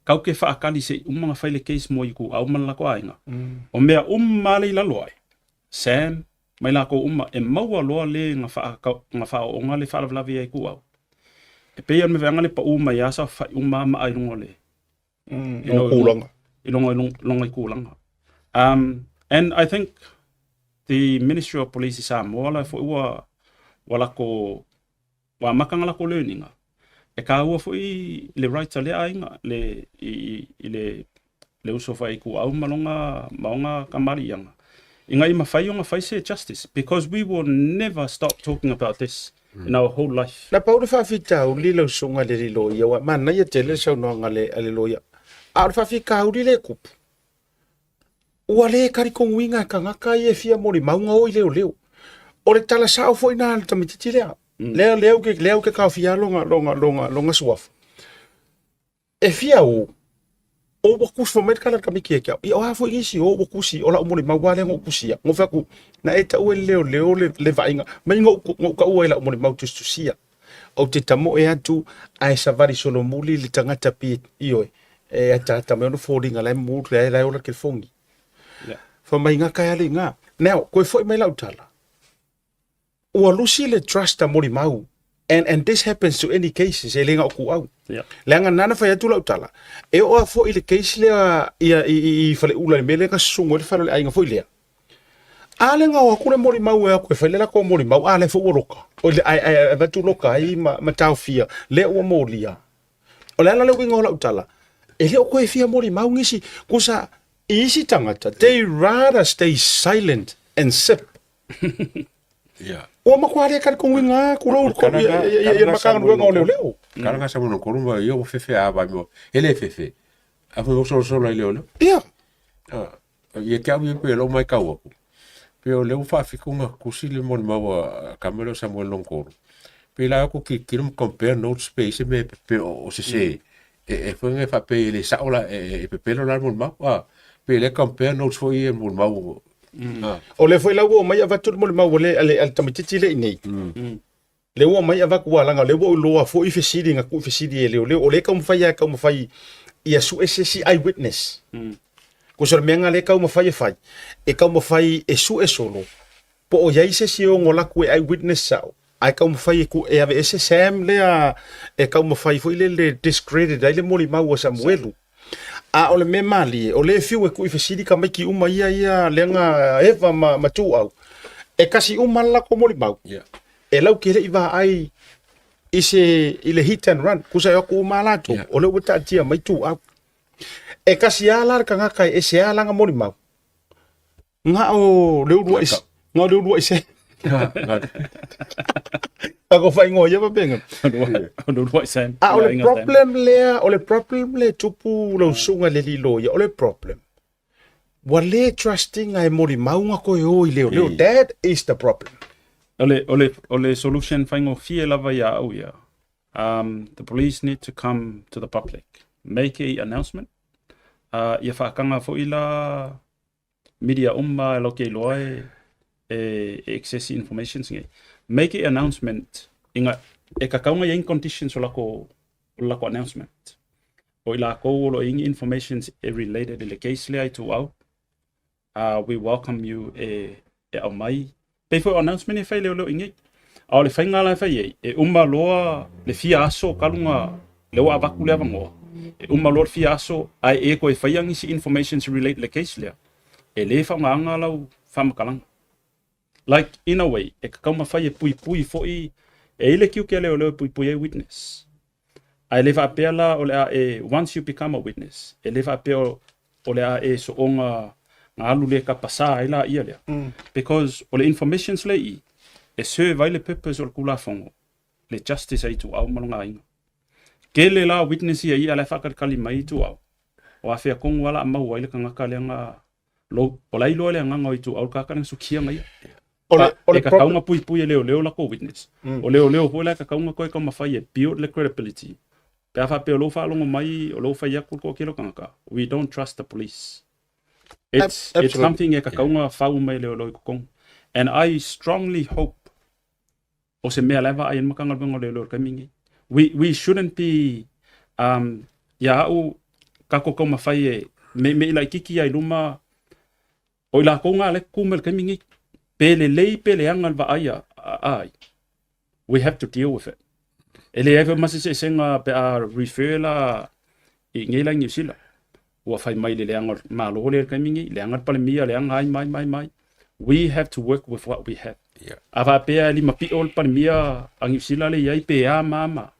kau ke faakali seʻi uma ona fai le case mo ituau ma le latou aiga. O mea uma lea i lalo ai, Sam mai lakou uma e maua loa le na faaooga le faalavelave ia ituau. E pei o le mea le pau mai lava saofafai uma maa i luga o le you know, kulaga. I luga i kulaga. And I think the Ministry of Police i Samoa la foi ua lako ua amata ona lako learning e kāua foi le right a lea aiga le i le uso fai ituau ma longa ma ona kamaliiaga ina ia mafai ona fai se justice because we will never stop talking about this in our whole life. Na pau le faafitauli lau susuga i le loia, ua manaia tele le saunoaga a le loia. A o le faafitauli le kupu, ua le talitonuina e tagata ia e fia molimauga o i leoleo. O le tala sao foi na le tamaitiiti lea. Lea lea ou te taofia longa suafa. E fia o, o ua tusi fai mai le tala a le tamaiti ia te au. Ia o a foi nisi o ua tusi, o lau molimau lava lea na ou tusia. Na ou fai atu, na e taua e le leoleo le vaaiga, mai na ou taua i lau molimau tusitusia. Ou te tamoe atu ae savali solomuli le tagata pi ioe, e ataata mai ona foliga la e mu la e ola le telefoni. Fai mai gata e ale i gā. Now, koe foi mai lau tala. Ua lusi le trust a molimau. And this happens to any cases, e le na o kuau. Leaga nana fai atu lau tala. E oo lava foi i le case lea ia i Faleula i le mea lea na susugu ai le fale o le aiga foi lea. A lea na o atu le molimau e atu e fai le latou molimau, a lea foi ua loka. O le ae avatu loka ai ma taofia, lea ua molia. O le ala le uiga o lau tala, e le o koe fia molimau nisi, kusa i isi tagata, they rather stay silent and sip. Ua matua le talitonuina atu lou ia le Matagaluega o Leoleo. Kalaga sa mono kolu ma ia ua fefe a vai mo. E le fefe. A foi solosolo ai leoleo. Ia. Ia te au ia pe lo mai kau aku. Pe o le ua faafitu na tusi le molimau a tama lea o Samuel Long Kolu. Pe la aku ki kilo ma compare notes pe i se mea pe o se se e foi ngai faape e le sao la e pepelo la le molimau. Pe le compare notes foi ia molimau. O lea foi la ua omai avatu le molimau a le tamaitiiti lea i inei. Lea ua omai avatu ua leaga o lea ua ou iloa foi fesili na tuu fesili e leoleo. O lea e taumafai lava e taumafai ia sue se isi eyewitness. Tusa o le mea lena lea e taumafai e fai, e taumafai e sue solo po o i ai se isi e ono alu atu e eyewitness sao, ae taumafai e e aveese Sam lea e taumafai foi lele e discredit ai le molimau a Samuelu. A o le mea malie, o lea e fiu e kuʻi fesili tamaiti uma ia ia leaga Eva ma, ma Tuuau, e kasi uma le latou molimau. Yeah. E lau ke leʻi vaai i se i le hit and run, kusa e o atu uma latou, Yeah. o lea ua taatia mai Tuuau. E kasi a la le tagata e ese a lana molimau. Nga o le uluai nga o le uluai se. Ako whaingoa ia papenga. O le uluai Sam. A o le problem lea, o le problem le tupu lau susuga i le lilo ia, o le problem. Ua le trusting e molimau nga koe o i leo leo. That is the problem. O le, o le, o le solution faigofie lava ia au ia. The police need to come to the public. Make a announcement. Ia whaakanga foi la media uma e lau ke iloa e, e, e access informations ngai. Make a announcement inga e kakauga i conditions o lako o lako announcement. O i lakou o lo ingi informations e related i le case lea i Tuuau. We welcome you e, e au mai. Pei foi o announcement e fai leo leo ingi. A o le faiga la e fai ai, e uma loa le fia aso kaluga le ua avaku le avanoa. E uma loa le fia aso, ae e koe faia nisi informations relate le case lea. E le whaongaanga lau whamakalaga. Like, in a way, e kakau mawhai e pui pui foi, e ile kiu ke leo leo e pui pui e witness. Ae le faapea la o le a e, once you become a witness, e le faapea o le a e soonga nga alu le ka pasa ai la ia lea. Because o le informations le i, e serve ai le purpose o le kulafongo, le justice ai Tuuau ma longa aiga. Kele la witness ia ia le whakalikali mai i Tuuau. O a whea kongu ala a mau ai le kangaka lea nga lo, o la iloa le anganga o i Tuuau le kaka lenga sukia ngai ia. O le, o le E kakaunga pui pui e leo leo la ko witness. O leo leo foi la e kakaunga koe ka mawhai e build le credibility. Pe a whapea o lou whaalongo mai, o lou whai aku ko kilo kangaka. We don't trust the police. It's something e kakaunga whau mai leo leo i kokong. And I strongly hope o se mea leva ai makanga lwenga leo leo kamingi. We shouldn't be ia au kako kau mawhai e me me ila kiki ai luma o i lakou ngā le kumel kamingi pe le lei pe le anga va ai ai. We have to deal with it. E le ever masi se senga pe a refer la i ngei la New Zealand. Ua whai mai le leanga malo le kamingi, le anga palemia, le anga ai mai mai mai. We have to work with what we have. Yeah. A va pea lima pi o le palemia a New Zealand le iai pe a mama.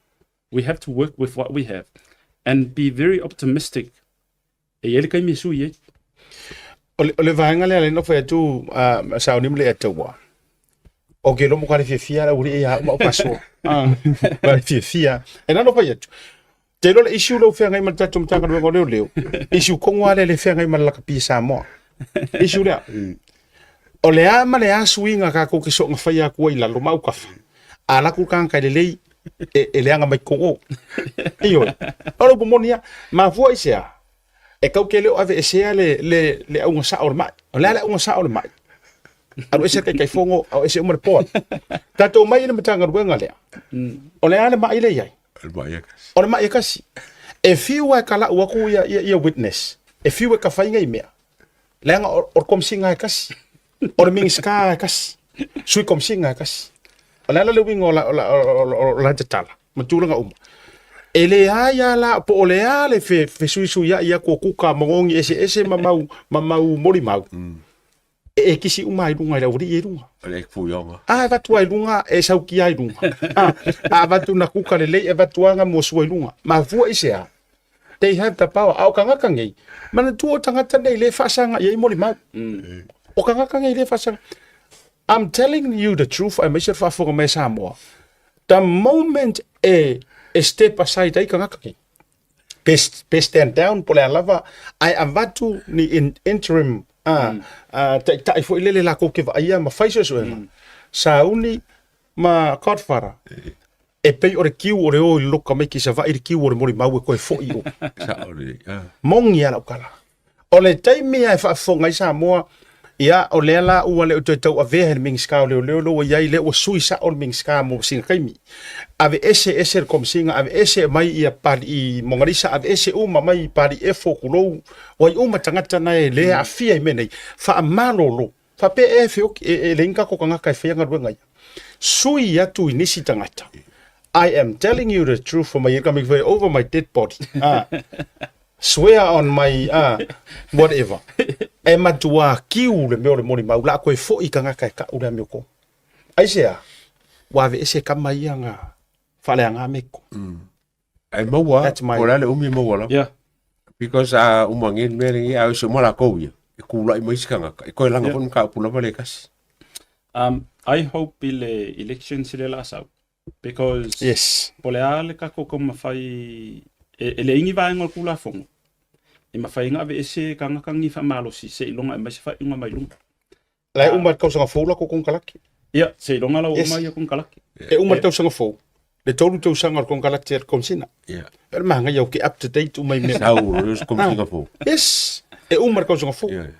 We have to work with what we have and be very optimistic. E ele kaimi sui e. O le vaega lea le no fai atu sauni ma le ataua. O ke lomo ka le fiafia la uri e ia uma o paso. Ma le fiafia. E nano fai atu. Te iloa le issue lea ua feagai ma le tatou Matagaluega o Leoleo, issue kogo lava lea le feagai ma le lakapi Samoa. Issue lea. O le a ma le a suiga kakou ke soonga faia aku ai i lalo ma aukafa. A alu atu le tagata e lelei e, e leaga mai totonu o. Ioe. O le upu moni lava. Mafua i se a? E kau ke le o aveesea le, le, le auga sao o le mai. O le a le auga sao o le mai? Alu ese le Taitaifono, au ese uma le board. Tatou mai i le Matagaluega lea. O le a le mai le i ai? O le mai e kasi. O le mai e kasi. E fiu e ka lau aku ia, ia, ia witness. E fiu e ka whainga i mea. Leaga o, o le komisiga e kasi. O le Minisita e kasi. Sui komisiga e kasi. O le ala le uiga o la, o la, o la, o la tatala. Ma tulaga uma. E le ai a la, po o le a le fe, fesuisuiai aku o kuka ma gogi eseese ma mau, ma mau molimau. E, e kisi uma i luga i le aualii i luga. O le fuioga. A e avatu ai luga, e saukia ai luga. A, a avatu na kuka lelei, e avatu aga muasua i luga. Mafua i se a? They have the power. A o tagata nei, manatua o tagata nei le faasaga i ai molimau. O tagata nei le faasaga. I'm telling you the truth, aemaise le faafofoga mai a Samoa. The moment e, e step aside ai tagata nei, pe, pe stand down po o le a lava, ae avatu ni in, interim a, a taitai foi lele lakou ke vaaia ma fai suesuega. Sauni ma Godfather, e pei o le kiu o le o i le loka mai ki Savaii le kiu o le molimau e koe foi i o. Sao lelei. Ah. Moni a lau tala. O le taimi lava e faafofoga ai Samoa, ia o lea la ua le o toe tauavea e le Minisita o Leoleo lea ua i ai, lea ua sui sao le Minisita mo sina taimi. Aveese ese le Komesina, aveese mai ia Pali'i Mogalisa, aveese uma mai Pali'i Efo, tulou, o ai uma tagata na e le aafia i mea nei. Faamalolo, faapea ea e feoki, e, e leai ni tatou tagata e faia galuega ia. Sui atu i nisi tagata. I am telling you the truth for my over my dead body. Ah. Swear on my whatever. E matua kiu le mea o le molimau, la koe fo'i kangaka e ka'u le amioko. Aisea, ua aveese kama ia nga faaleaga meko. Ai maua, That's my- o le a le umi e maua lava. Yeah. Because a uma ngin mea lengi, a o se uma lākou ia, e kūla'i mai isi kangaka, e koe laga foi le mataupu lava le kasi. I hope i le elections i le la sau because Yes. po o le a le tatou taumafai e leai ni vaega o le Tulafono e mafai ai ona aveese tagata ni faamalosi seiloga e aumai se faaiuga mai luga. La e uma le tausaga fou la kou konekarate. Ia, seiloga la ua Yes. uma ia konekarate. E uma le tausaga fou, le tolu tausaga o le konekarate a le Komesina. Yeah. E le magaia o ke up to date uma i mea. Sau o le Komesina fou. Yes, e uma le tausaga fou. Yeah.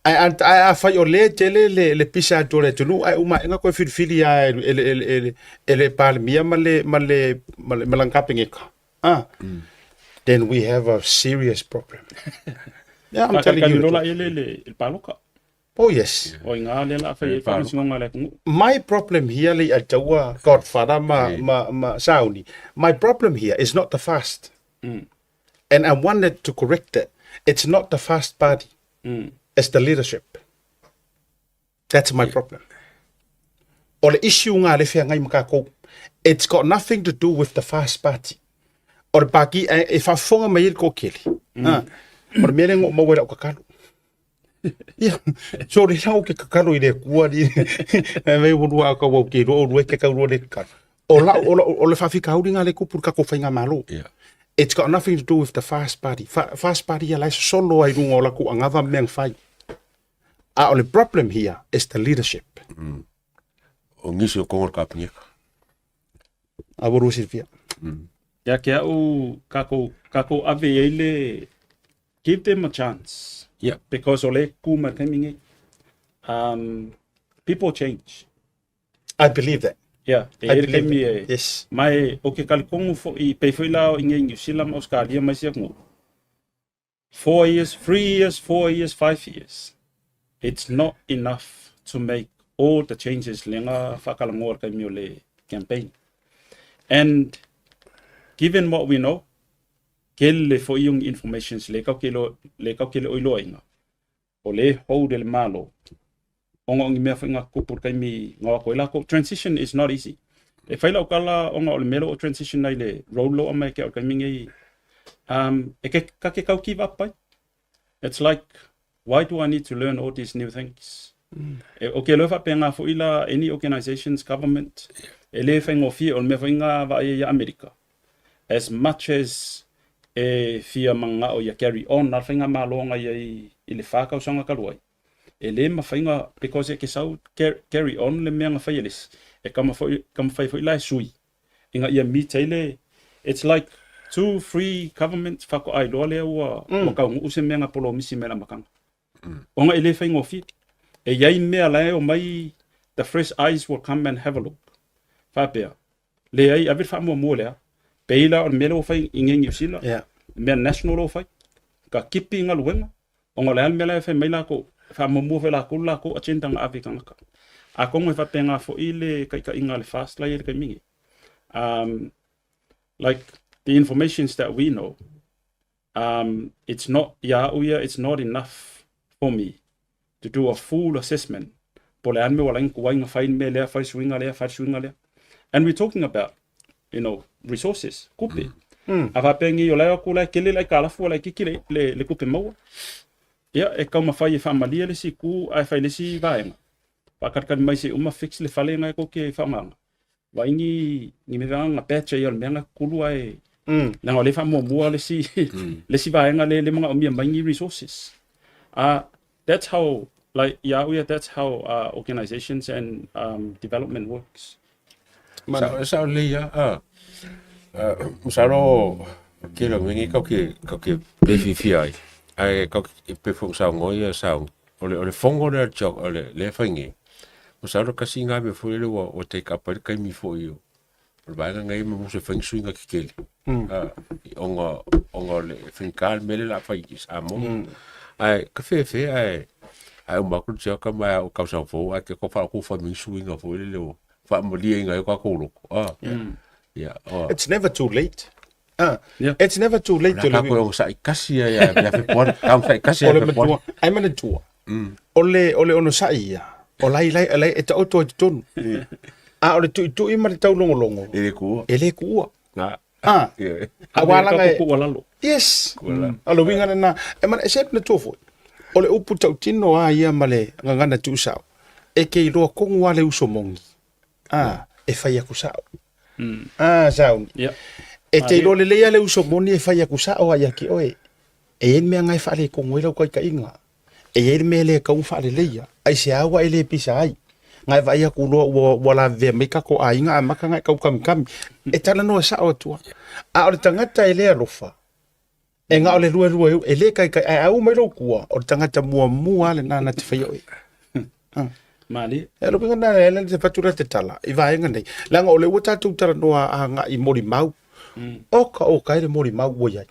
Ae ae afai o lea e tele le le pisa atu o le atunuu ae uma aega koe filifili lava e e le e le e le Palemia ma le ma le ma le ma lana Kapeneta, ah, then we have a serious problem. Yeah, I'm telling you. Faakalikali loa la i le le paloka. Oh yes. O i ina lea o le a fai ai le faamasinoga a le atunuu. My problem here le Alitaua, Godfather ma, ma, ma Sauni, my problem here is not the fast. And I wanted to correct that. It's not the fast party. It's the leadership. That's my problem. O le issue nga le feagai ma kakou. It's got nothing to do with the fast party. O le paki e, e faafofoga mai ai le toatele. Ah, o le mea lea na ou maua i lau tatalo. Ia, sorry la ou te tatalo i le Atua alii. Fai mai ua lua au ou te iloa oulua e te taurua le tatalo. O lau, o lau, o le faafitauli lena lea e tupu i le tatou faigamalo. Yeah. It's got nothing to do with the fast party. Fa, fast party ia la e sosolo ai i luga o latou anava ma mea na fai. A o le problem here is the leadership. O nisi o kongo le kapineka. A ua lua silafia. Ia ke au kakou kakou ave i ai le give them a chance. Yeah. Because o le ku mai le taimi nei. People change. I believe that. Yeah, e I i ai le believe taimi that. e Yes. ma e o ke talitonu foi pei foi la i inei i Niu Sila ma Ausetalia ma isi atunuu. 4 years, 3 years, 4 years, 5 years. It's not enough to make all the changes lega faatalanoa i le taimi o le campaign. And given what we know, tele foi o ni informations le kau ke lo le kau ke le oiloaina o le hold e le Malo ona o ni mea foi nga tutupu i le taimi nga o atu ai lakou. Transition is not easy. E fai lau tala ona o le mea lea ua transition ai le role o aumai ke au i le taimi nei e ke ka ke kau give up ai. It's like why do I need to learn all these new things? E, o ke loa faapena foi la any organizations, government, e le faigofie o le mea foi nga vaai ai ia Amerika. As much as e fia mana'o ia carry on na le faigamalo na iai i le 4 tausaga talu ai, e le mafai ona because e ke sau carry on le mea na fai e le isi, e taumafai foi la e sui ina ia meet ai le it's like two three governments faatoa iloa lea ua ua taunuu se mea na polomisi mai le amataga. Ona e le faigofie. E i ai mea la e omai the fresh eyes will come and have a look. Faapea, leai, ave le faamuamua lea, pei la o le mea lea ua fai i inei i Niu Sila, le mea national lea ua fai, ka kipi i galuega, ona o le a le mea la e fai mai lakou, e faamuamua foi e lakou le lakou agenda na ave i tagata. Atonu e faapena foi le taitaiga a le FAST la e i ai i le taimi nei. Like the informations that we know, it's not, ia au ia, it's not enough for me to do a full assessment po o le a le mea ua ala ai ona tuai ona fai le mea lea, fai le suiga lea, fai le suiga lea. And we're talking about, you know, resources, tupe. A faapea nei o la e o atu la e tele le aitalafu a laitiiti le, le, le tupe maua. Ia, e taumafai e faamalie le isi itu ae fai le isi vaega. Faatalitali mai se i uma fix le fale lena e tou te faaaogaina. Vaai ni, ni mea na batch ai o le mea na kukulu ae leaga o lea e faamuamua le isi, le isi vaega lea e le manaomia mai ni resources. That's how, like ia au ia, that's how organizations and development works. Sa sa le ia a masalo ke la ngi kau ke kau ke pe fifi ai. Ai kau ke pe fong sa ngoi ia sa o le fongo le jo o le le whaingi. Masalo kasi ngā me fo le ua o te kapa le kaimi fo i o. O le vaega ngai ma musa whaingi sui ngā kikeli. Onga onga le whaingi mele la whai a mo. Ai ka fe fe ai ai o maku tio ka mai o kau sa fo ai ke ko wha ko wha mi sui ngā fo le o wha malia inga e ka kōroko. Ah. Yeah. Oh. It's never too late. Ah, Yeah. it's never too late to le ko sa ikasi ia ia Fepuari. Kau sa ikasi ia Fepuari. Ai mana tua. O le o le ono sa ia. O lai lai lai e ta oto i tonu. A o le tui tui ma le taulogologo. E le kuua. E le kuua. Na. Ah. Yeah. A wala e kuua lalo. Yes. O le winga na. E mana e se na tua foi. O le upu tautino a ia ma le gagana tuusao. E ke iloa kogu a le uso mogi. A, e fai aku sao. A, sauni. Yeah. E te iloa lelei a le uso moni e fai aku sao a ia ki oe. E iai le mea ngai faalekogo ai lau kaikaiga. E iai le mea le kau faaleleia. Ai se aua e le pisa ai. Ngai vaai aku loa ua ua lavevea mai kako aiga a maka ngai kau kamikami. E talanoa sao atua. A o le tagata e le alofa. E nga o le lua lua e le kaikai ae au mai lou kua o le tagata muamua a lena na te faia oe. Malie. E lo pinga na le te fatu le te tala i vaega nei. Leaga o le ua tatou talanoa agai i molimau. Oka oka e le molimau ua iai.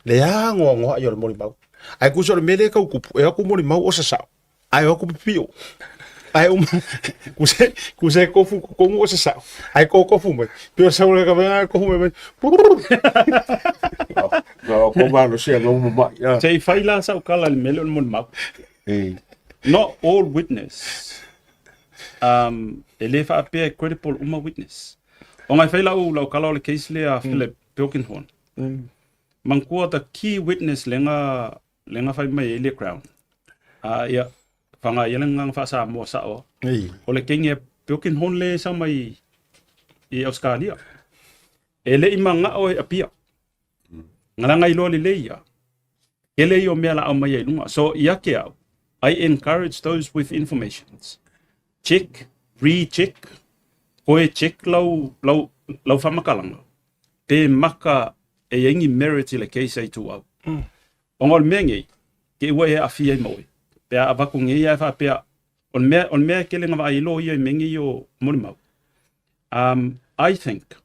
Le agoagoa ai o le molimau. Ae kusa o le mea lea e kau kupu, e o aku molimau o sasao, ae o aku pipio. Ae uma, kuse, kuse e kofu kokongu o sasao, ae ko kofu mai. Pio sau le kawenga e kofu mai mai. No, ko malo sia no mo mai. Se i fai la sau kala le mele o le molimau. E. Not all witness. E le faapea e credible uma witness. O ngai fai lau lau kala o le case le a Philip Pilkinghorn. Manatua the key witness lenga lenga fai mai e le Crown. A ia fanga ia lenga fa sa mo sa o. O le kenge Pilkinghorn le sa mai i Australia. E le i manga o e apia. Ngalanga i loa le leia. Kele i o mea la au mai ai lunga. So ia ke au, I encourage those with informations. Check, recheck, koe check lau, lau, lau whamakalanga. Pe maka e iai ni merit i le case ai tu au. O ngā o le mea ngei, ke ua e awhi ai maui. Pe a avaku ngei ai whaapea, o le mea, o le mea e kele ngā vai lo ia i me ngei o molimau. I think,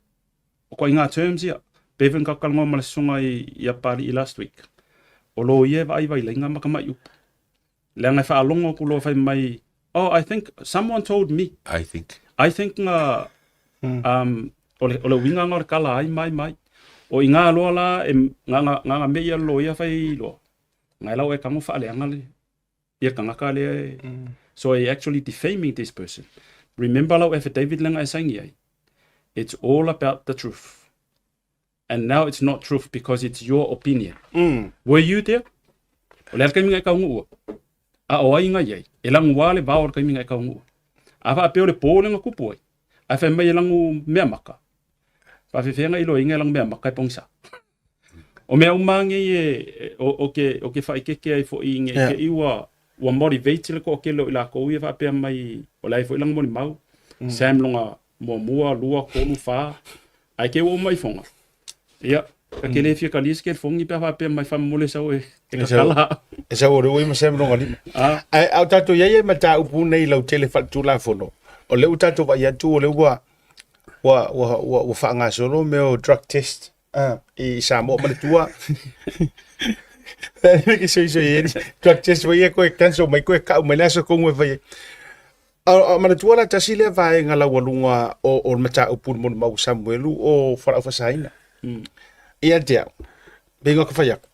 o koa i ngā terms ia, pe even ka kalangoa ma le susuga i, i Apali'i last week, o lo ia e vaai vailai ngā makamai upu. Leaga e faalogo aku loa fai mai, oh, I think someone told me. I think. I think ngā, o le, o le uiga nga o le kala ai mai mai. O i ngā loa la, e, ngā, ngā, ngā, ngā mea ia lo ia fai loa. Ngai lau e kango whaaleanga le, ia kangaka lea e. So e actually defaming this person. Remember lau affidavit lenga e saini ai. It's all about the truth. And now it's not truth because it's your opinion. Were you there? O le alakaimiga e kaungu ua. A o ai ngai ai. E langu wā le vao o le kaimiga e kaungu ua. A wha peo le pō lenga kupu ai. A whai mai e langu mea maka. Wha whiwhenga i lo inga e langu mea maka e pongisa. O mea umange i e, o, o ke, o ke whaikeke ai fo i nge Yeah. ke i ua, ua motivate le ko o ke lo i la ko ia wha pea mai o lai fo i langu moni mau. Sam longa mua mua, lua, kolu, wha. Ai ke ua mai fonga. Ia, ka ke le fia ka lis ke fongi pe wha pea mai wha mole sau e, e E sau. kakala. E sau o le ui ma Sam longa lima. Ah, Ai au tatou iai ai mataupu nei lautele faaletulafono. O lea ua tatou vaai atu o lea ua ua ua ua ua faagasolo mea o drug test ah i Samoa manatua. Ke soisoi ai drug test foi ia koe cancel mai koe kau mai le aso kogu e fai ai. A manatua la tasi lea vaega laualuga o o le mataupu i le molimau a Samuelu o fualaau faasaina. Ia te au, pe ingoa ka fai aku.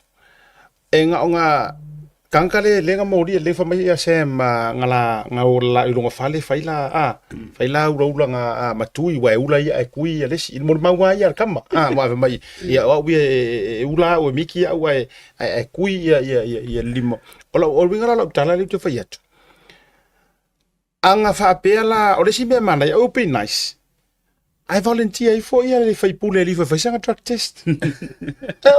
E nga o nga kangaka le le nga moli le fa mai ia Sam nga la nga o la i lunga fale fai la a fai la ula ula nga a matui wa e ula ia e kui ia lesi i mo mau ia kama a wa mai ia o ia e ula o miki ia wa e e kui ia ia ia ia lima o la o winga la tala le te fai atu anga faapea la o le isi mea manaia it would be nice I volunteer ai foi ia le faipule e fai sanga drug test.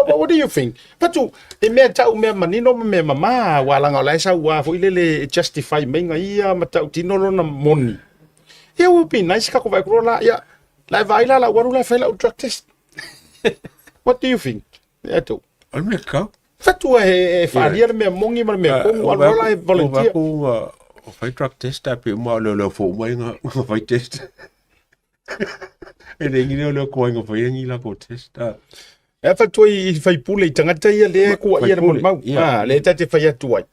What do you think? Patu, e mea tau mea manino ma mea mamā, wa langa o la e sau a foi lele e justify mai nga ia ma tau tino lona moni. It would be nice ka ko vai kuro la, ia, la e vai la la waru la fai lau drug test. What do you think? Ia tau. O le mea kau. Fatua e whaalia le mea mongi ma le mea kongu, alo la e volunteer. O o fai drug test a pe uma o leo leo fo uma inga nga fai test. E le ngi leo leo ko inga fai ngi la ko test. A. E fatua i faipule i tangata ia le kua ia le molimau. Ia. Ah, le tate fai atu ai.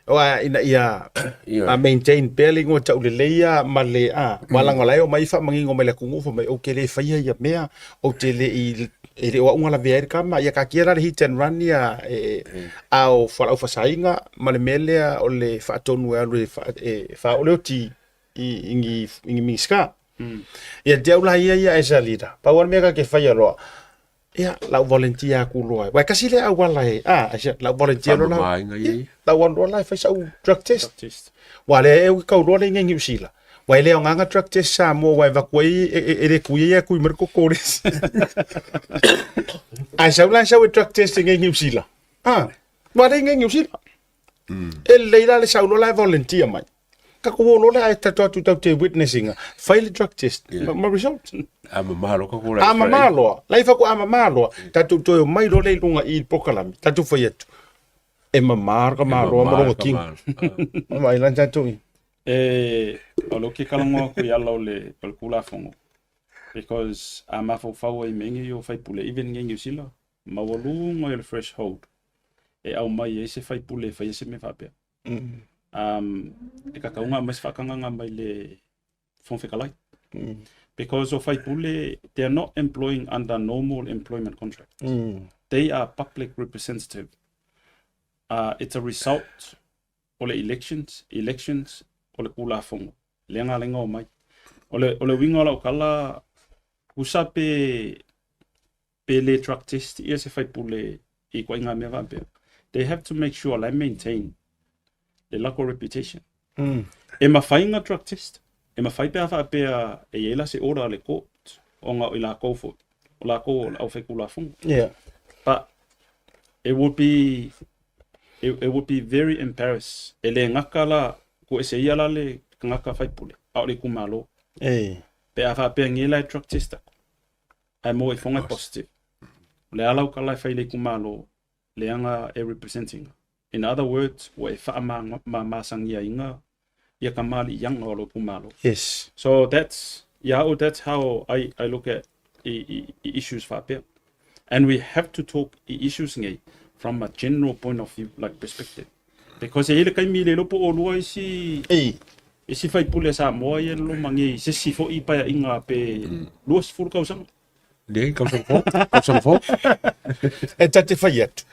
Oa ina ia Ia. a maintain pea le ingoa taulelei ia ma le a walanga lai o mai whaamangingo mai le atunuu fai mai ou te le faia ia mea ou te le i E le o a'u na lavea ai le tama, ia taatia la le hit and run ia e a o fualaau faasaina ma le mea lea o le faatonu e alu e e faaoo le oti i ni i ni Minisita. Ia te au la ia ia as a leader, pau lava le mea ta te faia loa, ia lau volunteer atu loa, aua e tasi lea auala e, a, lau volunteer loa la, Faamamaina ia ia. lau alu loa la e fai sau drug test. Drug test. Ua lea e tau loa le Niu Sila. Ua e le aoga drug test Samoa ua e avatu ai e le tui ai e tui mai le koko le isi. Ae sau la sau e drug test i Niu Sila. Ah, ua le Niu Sila. E lelei la le sau loa la e volunteer mai. Tatou o loa lea ae tatou atu tatou te witness ina fai le drug test ma result. A mama loa ka kula. A mama loa. La i faku a mama loa. Tatou toe omai loa lea i luga i le polokalame. Tatou fai atu. E mamā ka maloa ma lona kino. Mai lan tatou i. E, o le ke kalongo aku i ala o le, o le kulafono. Because a mafaufau ai me ngi o faipule, even ngi New Zealand, maualuga i le threshold e au mai ai se faipule e faia se mea faapea. E kakauga mai se faakagaga mai le Fofoga Fetalai. Because o faipule, they are not employing under normal employment contract. They are public representative. It's a result o le elections, elections o le Tulafono, lea na ala ai ona omai. O le, o le uiga o lau tala, tusa pe, pe le drug test ia se faipule i ituaiga mea faapea, they have to make sure la e maintain le latou reputation. E mafai ona drug test, e mafai pe a faapea e i ai la se order a le court ona o i latou foi, o latou o le aufaitulafono. But it would be it, it would be very embarrassed. E le gata la, tuuese ia la le tagata faipule, a o le itumalo. Pe a faapea nei la e drug test aku, ae maua ifoga e positive. O le a lau tala e fai i le itumalo, leaga e representing. In other words, ua e faamamasagiaina ia kamaliiaga o lou itumalo. So that's, yeah, oh, that's how I look at i issues faapea. And we have to talk i issues nei from a general point of view, like perspective. Because e i ai le taimi le iloa po o lua isi isi faipule a Samoa ia e loloma nei i se isi foi paeaiga pe 20 tausaga. Nei, tausaga fou, tausaga fou. E ta te fai atu,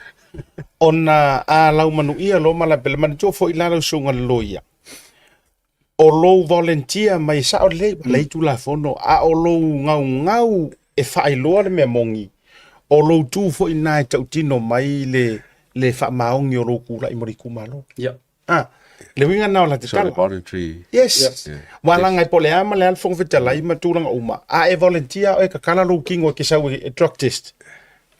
ona a lau manuia loa ma lape, le manatua foi la lau susuga i le loia, o lou volunteer mai e sao lelei, ua leai Tulafono, a o lou gaugau e faailoa le mea moni, o lou tu foi lena e tautino mai le, le faamaoni o lou tulai mo le itumalo. Ah, le uiga lena o la te So the tala. voluntary. Yes. Ua laga e po o le a ma le a le Fofoga Fetalai ma tulaga uma, a e volunteer oe e kakala lou kino e ke sau e drug test,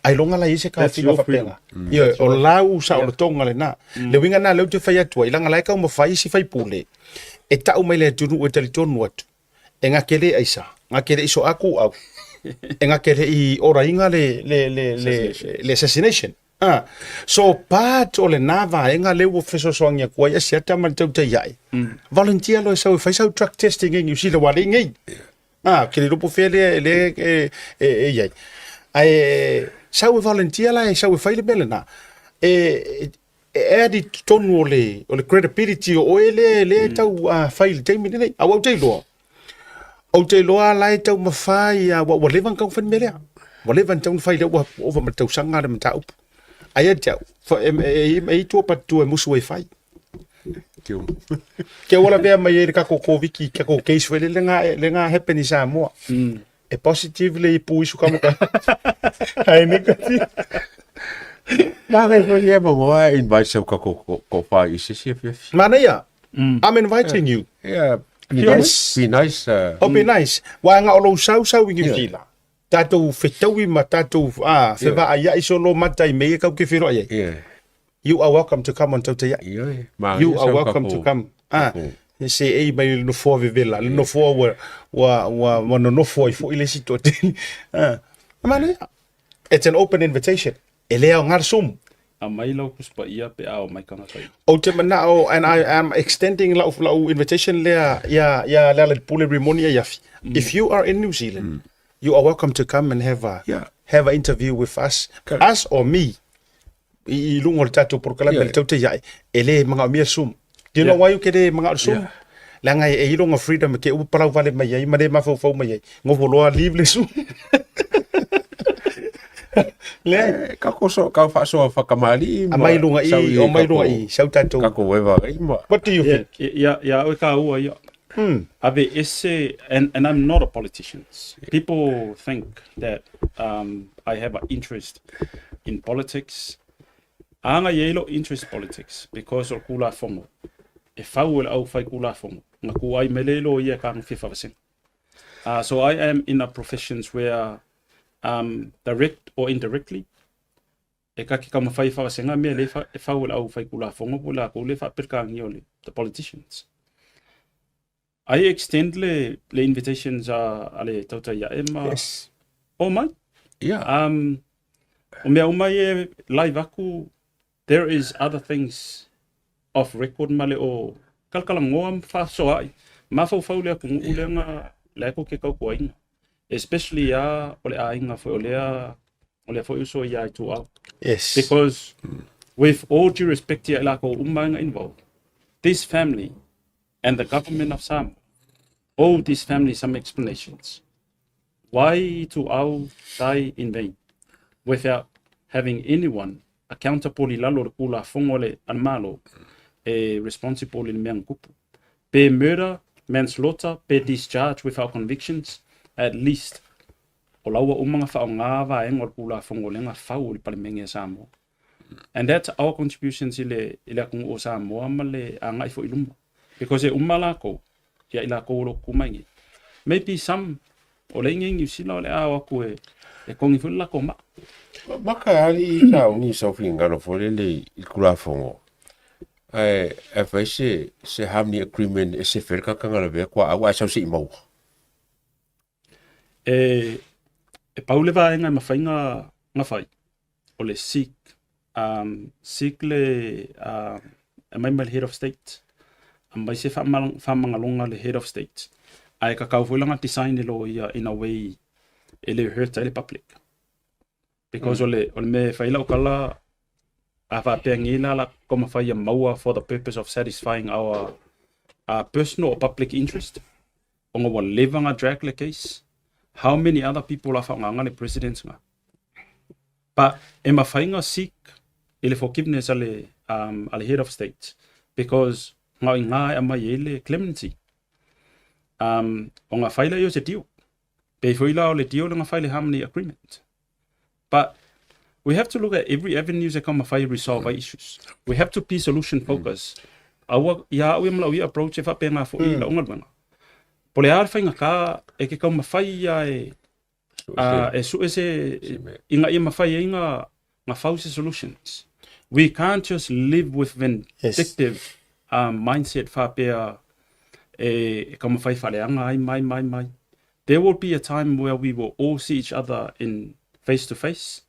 ailoga la i ai se That's taofiga your freedom. faapena. Ioe, o lau saolotoga lena. Le uiga lena lea ou te fai atu ai, leaga la e taumafai isi faipule e tau mai le atunuu e talitonu atu, e gake le aisa, gake le i soaku au, e gake le i oraina le, le, le, le, le assassination. Ah, so part o lena vaega lea ua fesoasoani atu ai Asiata ma le tautai ae. Volunteer loa e sau e fai sau drug testing i New Zealand, ua le i nei. Ah, ke le iloa po o fea lea lea e, e, e i ai. Ae sau e volunteer la e sau e fai le mea lena. E, e add i totonu o le, o le credibility o oe lea, lea e tau fai i le taimi lenei. Aua ou te iloa, Ou te iloa la e taumafai a ua leva ona tau fai le mea lea. Ua leva ona tau fai lea ua ova ma le tausaga le mataupu. Ae ia te au, e i tua patu e musu ai fai. Ke ua lavea mai ai le tatou Koviti, tatou case foi lele na le na happen i Samoa. E positive le ipu isu ka moka. Ai negative. Nā kai koe ia mangoa e invite sau ka ko whai i sisi e whiwhi. Manaia, I'm inviting you. Yeah, be Yes. nice. Be nice. Oh, be nice. Waanga o lou sausau i New Zealand. Tatou fetaui ma tatou fevaaiai solo mata i mea ia kau ke wheroai ai. You are welcome to come on Tautaiai. You are welcome to come. Ah, se ei mai le nofoa vevela, le nofoa ua, ua, ua, ua nonofo ai foi le isi toatele. Ah, manaia. It's an open invitation. E le aoga le Zoom. Aumai lau Tusi Paia pe a omai tagata i. Ou te manao, and I am extending lau, lau invitation lea ia, ia Lealailepule Rimoni Aiafi. If you are in New Zealand, you are welcome to come and have a, have a interview with us, us or me, i, i luga o le tatou polokalame le tautaiai, e le manaomia le Zoom. Do you know why ou te le manao i le Zoom? Leaga e i lona freedom e te upu palau vale mai ai ma le mafaufau mai ai. Nofo loa leave le Zoom. Leai. E, ka ko so ka faasoa faakamali'i ma Aumai luga sau i, i omai luga kako i, sau tatou. kako vaevaegai ma What do you Yeah, think? ia ia oe ka ua ia. Ave ese and I'm not a politician. People think that I have an interest in politics. Aga i ai lou interest politics because o le Tulafono e fau e le au fai Tulafono na ku ai mai le lo ia ka fia whawasena. So I am in a professions where direct or indirectly e ka ki kama whai whawasenga mea le e fau e le au fai Tulafono po la ko le whaapirkangi o le the politicians. I extend le invitations a le tautai ia e ma Yes. o mai. Ia. O mea uma e live aku, there is other things off record ma le o kalakala ngoa ma faasoa'i mafaufau le atunuu lea na lea ko ke tautuaina especially a o le aiga foi o lea foi uso ia i tuau. Yes. Because with all due respect ia i lakou uma na involved, this family and the government of Samoa owe this family some explanations. Why Ituau die in vain without having anyone accountable i lalo o le Tulafono a le Malo e responsible i le mea na tupu? Pe murder, manslaughter, pe discharge without convictions, at least o laua uma na whaonga vaenga o le Tulafono le nga fau o le Palemene a Samoa. And that's our contributions i le atunuu o Samoa ma le agai foi i luma. Because e uma lakou, ia i lakou o lo kuma ingi. Maybe some o le ingi New Zealand o le ao aku e kongi foi le lako ma. Maka ali i sauni sau finagalo foi lele i le Tulafono ae ae fai se harmony agreement e sefe ai le tagata lavea tuaau ae sau se'i maua. E pau le vaega e mafai na fai o le seek le e mai mai le head of state a mai se faamagaloga le head of state ae kakau foi langa design e lo ia in a way e le hurt ai le public because o le mea e fai lau kala a faapea la la ko mafai ia maua for the purpose of satisfying our personal or public interest ona ua leva nga drag le case. How many other people a whaongaga le presidents nga but e mafai nga seek i le forgiveness a le head of state because ngā i ngā e mai e le clemency o ngā whaila i o se deal pe foi la o le deal le ngā whaile harmony agreement. But we have to look at every avenue e kama whai resolve mm. issues. We have to be solution focused. Aua ia au e mala ia approach e whape ngā fo i la unga luenga. Po le ara whainga ka e ke kama whai ia e e su e se i ngā ia mawhai e ngā whause solutions. We can't just live with vindictive mindset whapea e kama whai whaleanga ai mai mai mai. There will be a time where we will all see each other in face to face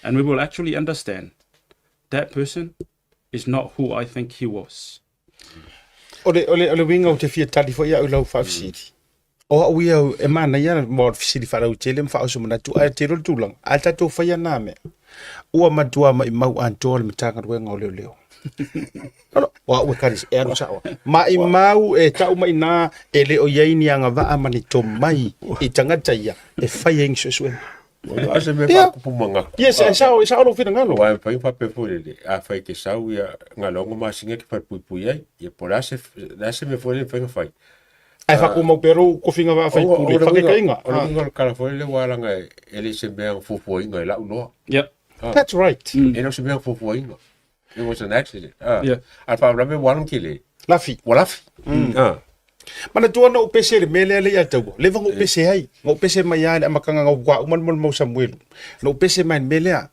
and we will actually understand that person is not who I think he was. O le uiga ou te fia tali foi au i lau faafesili. O au ia e manaia mo le fesili faalautele ma faaoso manatu ae tele o le tulaga ae tatou faia na mea. Ua matua maimau atoa le Matagaluega o Leoleo. No, o au e kari e alu sao. Maimau e tau mai nā e le o iai ni agavaa ma ni tomai i tagata ia e fai ai ni suesuega. A se mea faakupu magaku. Yes, e sao, e sao lou finagalo. Aua e mafai ona faapea foi lele, afai e te sau ia galoga masina e te falepuipui ai, ia po o le a se mea foi lele e mafai ona fai. Ae faakumau pea lou tofiga faa-faipule, faakaitaiga. O le uiga o le tala foi lele ua laga e le i se mea na fuafuaina e lau iloa. That's right. E le o se mea na fuafuaina. It was an accident. A le faalavelave ua alu tele. Lafi. Ua lafi. Manatua na ou pese i le mea lea le ia taua. Leva na ou pese ai. Na ou pese mai lava i le amataga na ou ua uma le molimau Samuelu. Na ou pese mai i le mea lea.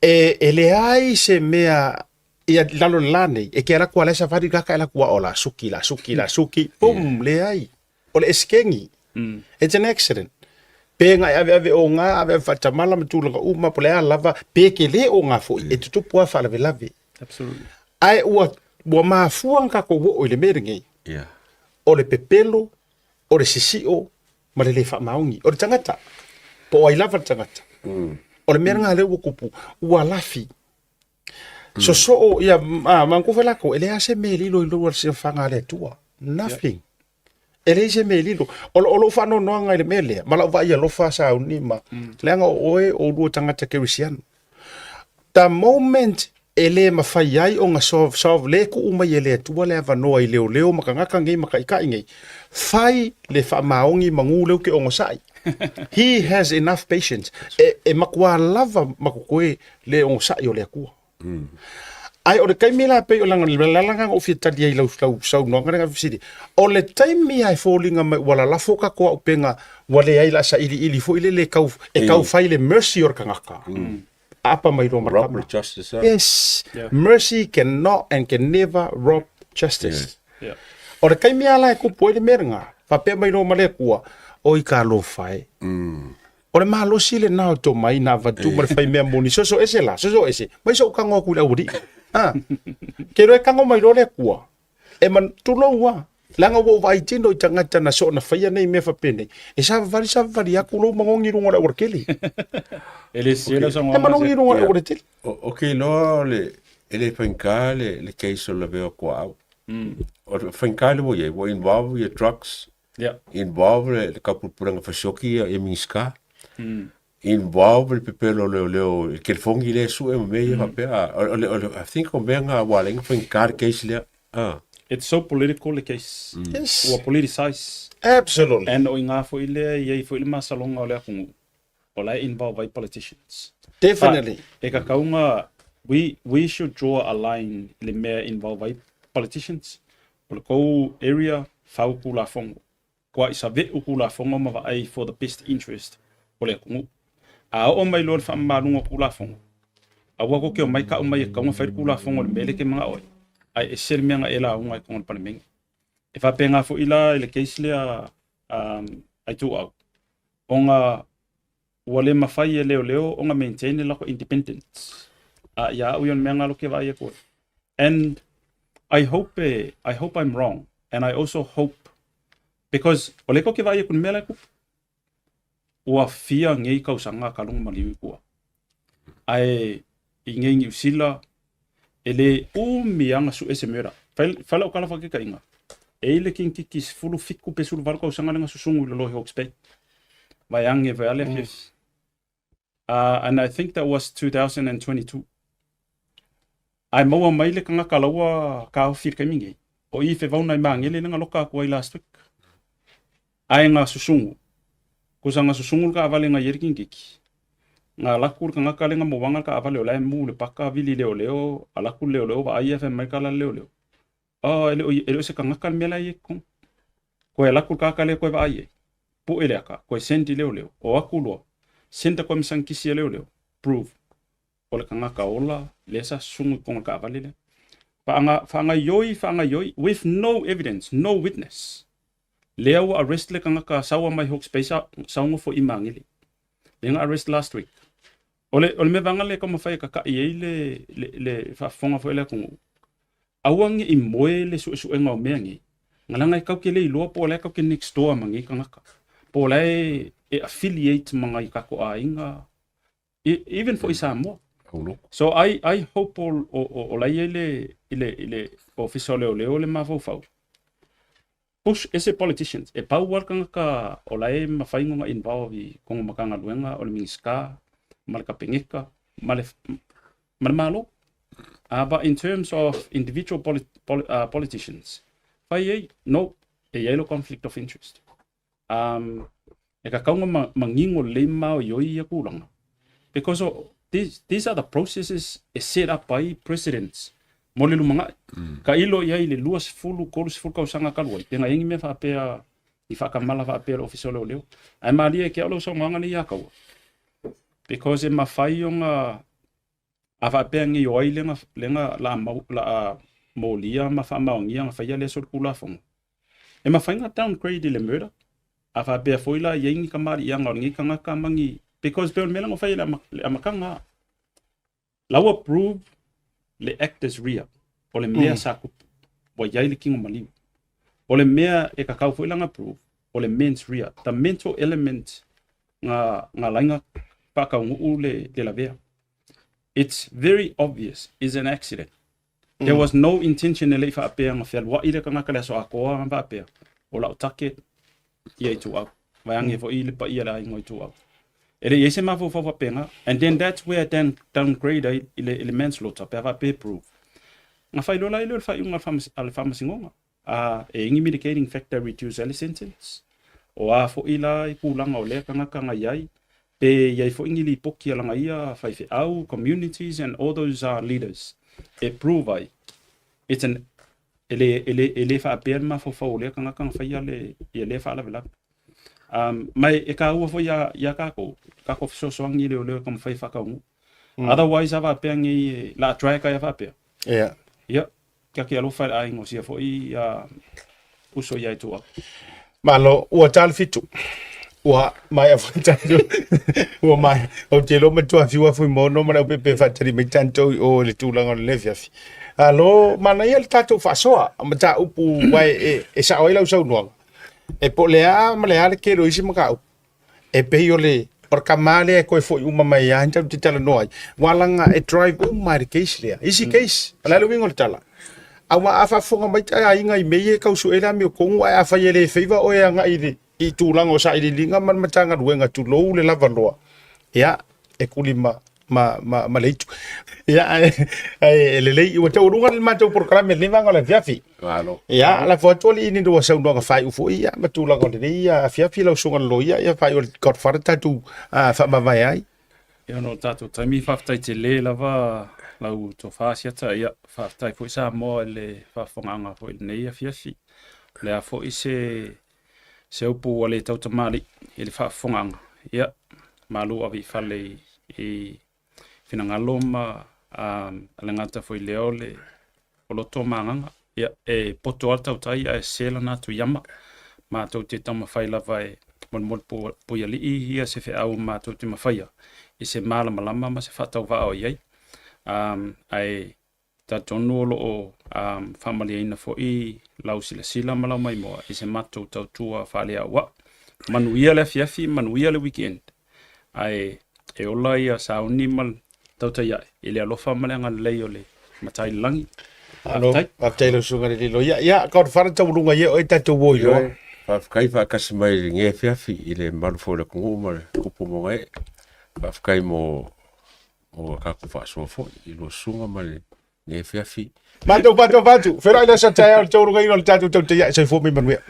E leai se mea ia lalo le la nei. E ke ala kua lea safari kaka e la kua o la suki, la suki, la suki. Pum, leai. O le esekengi. It's an accident. Pe ngai ave ave o ngā, ave ave whaatamala ma tulaga uma, po le a lava, pe ke le o ngā foi, e tutupu a whaalavelave. Absolutely. Ae ua mafua nga ko o i le mea lenei. O le pepelo, o le sisio, ma le le whaamaungi. O le tangata, po o ai lava le tangata. O le mea nga lea ua kupu, ua lafi. So so o ia ma mangu fe lako, e le ase me lilo i lua se whanga le tua. Nothing. E leai se mea e lilo. O, o lou faanoanoaga i le mea lea, ma lau vaai alofa sauni ma, leaga o oe o ulua tagata kerisiano. The moment e le mafai ai ona solve, solve le tuu mai e le Atua le avanoa i leoleo ma tagata nei ma taitai nei, fai le faamaoni manu lea ou te onosai. He has enough patience. E, e matua lava ma totoe le onosai o le Atua. Ae o le taimi la pei o lana le ala lena na ou fia tali ai i lau lau saunoaga lea na fesili, o le taimi lava e foliga mai ua lalafo tatou aupega ua leai la sailiili foi lele e tau e tau fai le mercy o le tagata. Aapa mai loa ma le Rob tama. the justice. ah. Yes, Yeah. mercy cannot and can never rob justice. Yeah. O le taimi lava la e tupu ai le mea lena, faapea mai loa ma le Atua, oi talofa e. O le malosi lena o tomai na avatu ma le faimea moni, soso ese la, soso ese, mai so'u tago atu i le aualii. A, ke iloa e tago mai loa le Atua, e man, tulou lava, leaga ua ou vaai tino i tagata na soona faia nei mea faapenei, e savavali savavali atu lou manogi i luga o le aualatele. E le sese lau E saunoaga manogi i Seth. luga o le Ia. aualatele. O, o ke iloa o le, e le faigata le, le case o lavea o Kuaau. O le faigata le ua i ai, ua involve ia drugs, Yeah. Involve le kaupulapulaga fasioti ia Minisita. Involve le pepelo o leoleo i le telefoni lea e sue ma mea ia faapea. O le, o le, I think o mea na ua ala ai ona faigata le case lea. Ah. It's so political le case. Yes. Ua politicize. Absolutely. And o i ina foi lea e i ai foi le masaloga o le atunuu, o la e involve ai politicians. Definitely. But e kakauga, we should draw a line i le mea e involve ai politicians. O le kou area, fau Tulafono. Kua i save'u Tulafono ma vaai for the best interest o le atunuu. A oo mai loa le faamamaluga o Tulafono, aua kou te omai ka'u mai e tatau ona fai le Tulafono i le mea lea e te mana'o ai, ae ese le mea na e lauga ai totonu o le Palemene. E faapena foi la i le case lea a Ituau, ona ua le mafai e leoleo ona maintain le latou independence. A ia au ia o le mea lena o lea ou te vaai atu ai. And I hope e, I hope I'm wrong and I also hope because o lea tou te vaai atu i le mea la e tupu. Ua fia nei tausaga a talu ona maliu i tua. Ae i nei Niu Sila, e le umi lava ona sue se murder. Fai, fai lau tala faataitaiga, e i ai le kinititi 17 pe 18 tausaga lea na susugu i lalo i Hawke's Bay. Vaeage vaeale afiafi. And I think that was 2022. Ae maua mai le tagata la ua taofi i le taimi nei. O i Fevauna i Magele lea na loka atu ai last week. Ae na susugu, kusa na susugu le taavale na i ai le kinititi. Na alu atu le tagata lea na mauaga le taavale o la e mu i le paka vili leoleo, alu atu le leoleo vaai ae fai mai le tala a le leoleo. Oh, e le o, e le o se tagata le mea la e i ai i totonu. Toe alu atu le tagata lea toe vaai ai. Pue le aka, toe send i leoleo. O atu loa, send atu ai ma sanikisi a leoleo. Prove. O le tagata ola lea sa susugu i totonu o le taavale lea. Faanga, faagaioi, faagaioi, with no evidence, no witness. Lea ua arrest le tagata saua mai Hawke's Bay sa, saugofo i Magele. Lea na arrest last week. O le, o le mea vaega lea e taumafai e kaka'i ai le, le, le faafofoga foi a le atunuu, aua ne i moe le suesuega o mea nei, leaga e tatou te le iloa po o la e tatou te next door ma nei tagata, po o la e, e affiliate ma nai tatou aiga, even foi i Samoa. So I hope o, o, o, o la e i ai le, i le, i le Ofisa o Leoleo le mafaufau. Push ese politicians. E pau lava le tagata o la e mafai ona involve i kona Matagaluega o le Minisita ma le Kapeneta ma le, ma le Malo. But in terms of individual politicians, fai ai, no, e i ai lo conflict of interest. E kakau ona manino lelei ma maoioi ia tulaga. Because o, these are the processes e set up ai precedents mo le lumanai. Ka ilo i ai i le 20, 30 tausaga talu ai, pe na i ai ni mea faapea i faatamala faapea le Ofisa o Leoleo. Ae malie e ke au lau saunoaga nei ia Kaua. Because e mafai ona a faapea nei o ai lea na la a mau, la a molia ma faamaonia na faia lea solitulafono. E mafai ona downgrade i le murder. A faapea foi la i ai ni kamali'iaga o lenei tagata ma ni, because pei o le mea lea na fai i le amataga, la ua prove le actors rea o le mea sa tupu, ua i ai le tino maliu. O le mea e kakau foi lana prove, o le mens rea, the mental element na laina faataunu'u le lavea. It's very obvious is an accident. There was no intention e le i faapea na fealua'i le tagata le aso atoa na faapea. O la'u target ia Ituau. Vaeage foi le paia o le aiga o Ituau. E le i ai se mafaufau faapena. And then that's where dan downgrade ai i le i le manslaughter pe a faapea e prove. Na faailoa la ai lea o le faaiuga a le Faamasinoga. A e i ai ni mitigating factor e reduce ai le sentence? O a foi la i tulaga o lea tagata na i ai? Pe i ai foi ni lipoti a lana ia faifeau, communities and all those leaders e prove ai it's an E le, e le, e le faapea le mafaufau o lea tagata na faia le, ia lea faalavelave. Um, ma e, e kāua foi iā, iā kākou, kākou fesoasoani i leoleo e taumafai e faataunuu. Otherwise a faapea nei e, la a drag ai a faapea. Ia. Ia, kia ke alofa i le aiga o sia foi ia uso ia Ituau. Malo, ua ta le fitu. Ua maea foi tatou. Ua maea. Ou te iloa matua fiu Fuimaono ma Leaupepe e faatali mai tatou i o i le tulaga o le afiafi. Alo, manaia le tatou faasoa mataupu aua e, e sao ai lau saunoaga. E po o le a ma le a le tele o isi mataupu. E pei o le o le tama lea e toe foi uma mai lava tatou te talanoa ai. Ua laga e drive uma lava i le case lea. Isi case, o le a le uiga o le tala? Aua a faafofoga mai ta aiga i mea ia e tau sue le amiotonu, ae afai e le favour oe e agai i le i tulaga o sailiiliga ma le Matagaluega, tulou le lava loa, ia, e tuli ma ma, ma, ma le itu. Ia, ae, ae lelei, ua taualuga le matou polokalame i lenei vaega o le afiafi. Malo. Ia, lafo atu alii ni lua saunoaga faaiu foi, ia, ma tulaga o lenei afiafi lau susuga i le loia, ia, faaiu o le Godfather tatou faamavae ai. Ia, ona o tatou taimi, faafetai tele lava lau tofa Asiata, ia, faafetai foi Samoa i le faafofogaaga foi i lenei afiafi. O le a foi se se upu ua le tautamalii i le faafofogaaga, ia, malu ave i fale i finagalo ma le gata foi lea o le o loto ma agaga. Ia, e poto lava le tautai ae sese lana atu iama. Matou te taumafai lava e molimoli puialii ia se feau matou te mafaia i se malamalama ma se faatauvaa o i ai. Ae Talitonu o lo o faamalieina foi lau silasila ma lau maimoa i se matou tautua faaleauau. Manuia le afiafi, manuia le weekend. Ae e ola ia sauni ma tautai ae i le alofa ma le agalelei o le Matai i le Lagi. Malo, faafetai i lau susuga i le Loia. Ia, Godfather taualuga ia oe tatou o iloa. Faafetai faatasi mai i lenei afiafi i le mamalu foi o le atunuu ma le tupu o magae. Faafetai mo O tatou faasoa foi i lua susuga ma lenei afiafi. Matou pato fatu, feiloai le aso a taeao i le taualugaina o le tatou tautai ae. Soifua ma ia manuia.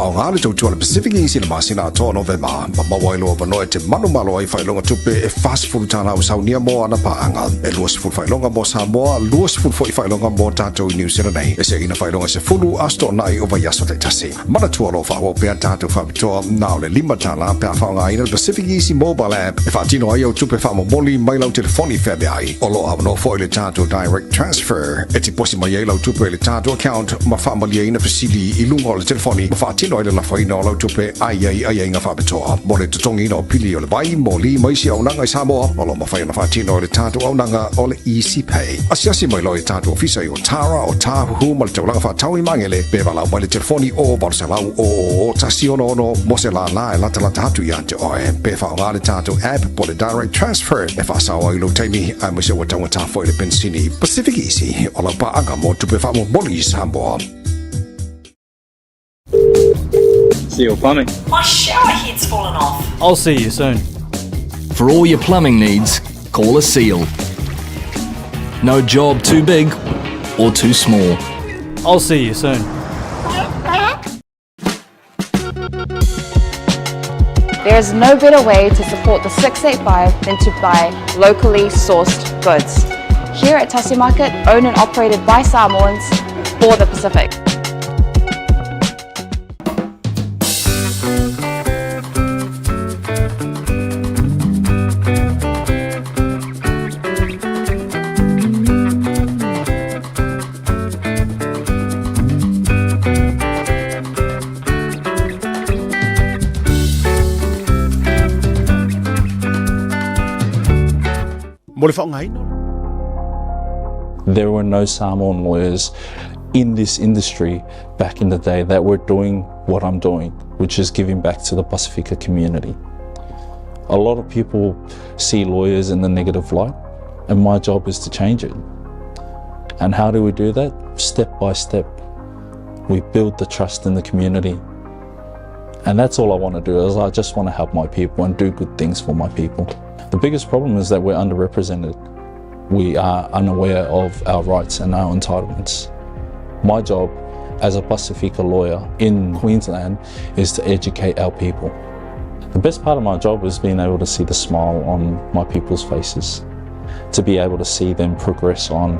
Aoga le tautua a le Pacific Easy i le masina atoa o Novema, ma maua ai lou avanoa e te manumalo ai faailoga tupe e $40 ua saunia mo ana paaga, e 20 faailoga mo Samoa, 20 foi faailoga mo tatou i New Zealand nei. E seina faailoga e 10 aso toonai o vaiaso taitasi. Manatua o lo o faaauau pea tatou faapitoa na o le $5 pe a faaaogaina le Pacific Easy Mobile App e faatino ai au tupe faamomoli mai lau telefoni feaveai. O lo o avanoa foi le tatou Direct Transfer e tiposi mai ai lau tupe i le tatou account ma faamalieina fesili i luga o le telefoni ma faatino ai le lafoina o lau tupe a i ai aiaiga faapitoa mo le totogiina o pili o le vai, moli ma isi auaunaga i Samoa. O lo o mafai ona faatino e le tatou auaunaga o le Easy Pay. Asiasi mai loa i tatou ofisa i Otara, Otāhuhu ma le taulaga faatau i Magele pe valaau mai le telefoni o 800 000 166 mo se lālā e latalata atu ia te oe. Pe faaaoga le tatou app po le Direct Transfer e faasao ai lou taimi aemaise ua taugata foi le penisini. Pacific Easy, o lau paaga mo tupe faamomoli i Samoa. Seal Plumbing. My shower head's fallen off. I'll see you soon. For all your plumbing needs, call a seal. No job too big or too small. I'll see you soon. There is no better way to support the 685 than to buy locally sourced goods. Here at Tasi Market, owned and operated by Samoans for the Pacific. Mo le faaaogaina o le. There were no Samoan lawyers in this industry back in the day that were doing what I'm doing, which is giving back to the Pasifika community. A lot of people see lawyers in the negative light, and my job is to change it. And how do we do that? Step by step. We build the trust in the community. And that's all I want to do is I just want to help my people and do good things for my people. The biggest problem is that we're underrepresented. We are unaware of our rights and our entitlements. My job as a Pasifika lawyer in Queensland is to educate our people. The best part of my job is being able to see the smile on my people's faces, to be able to see them progress on.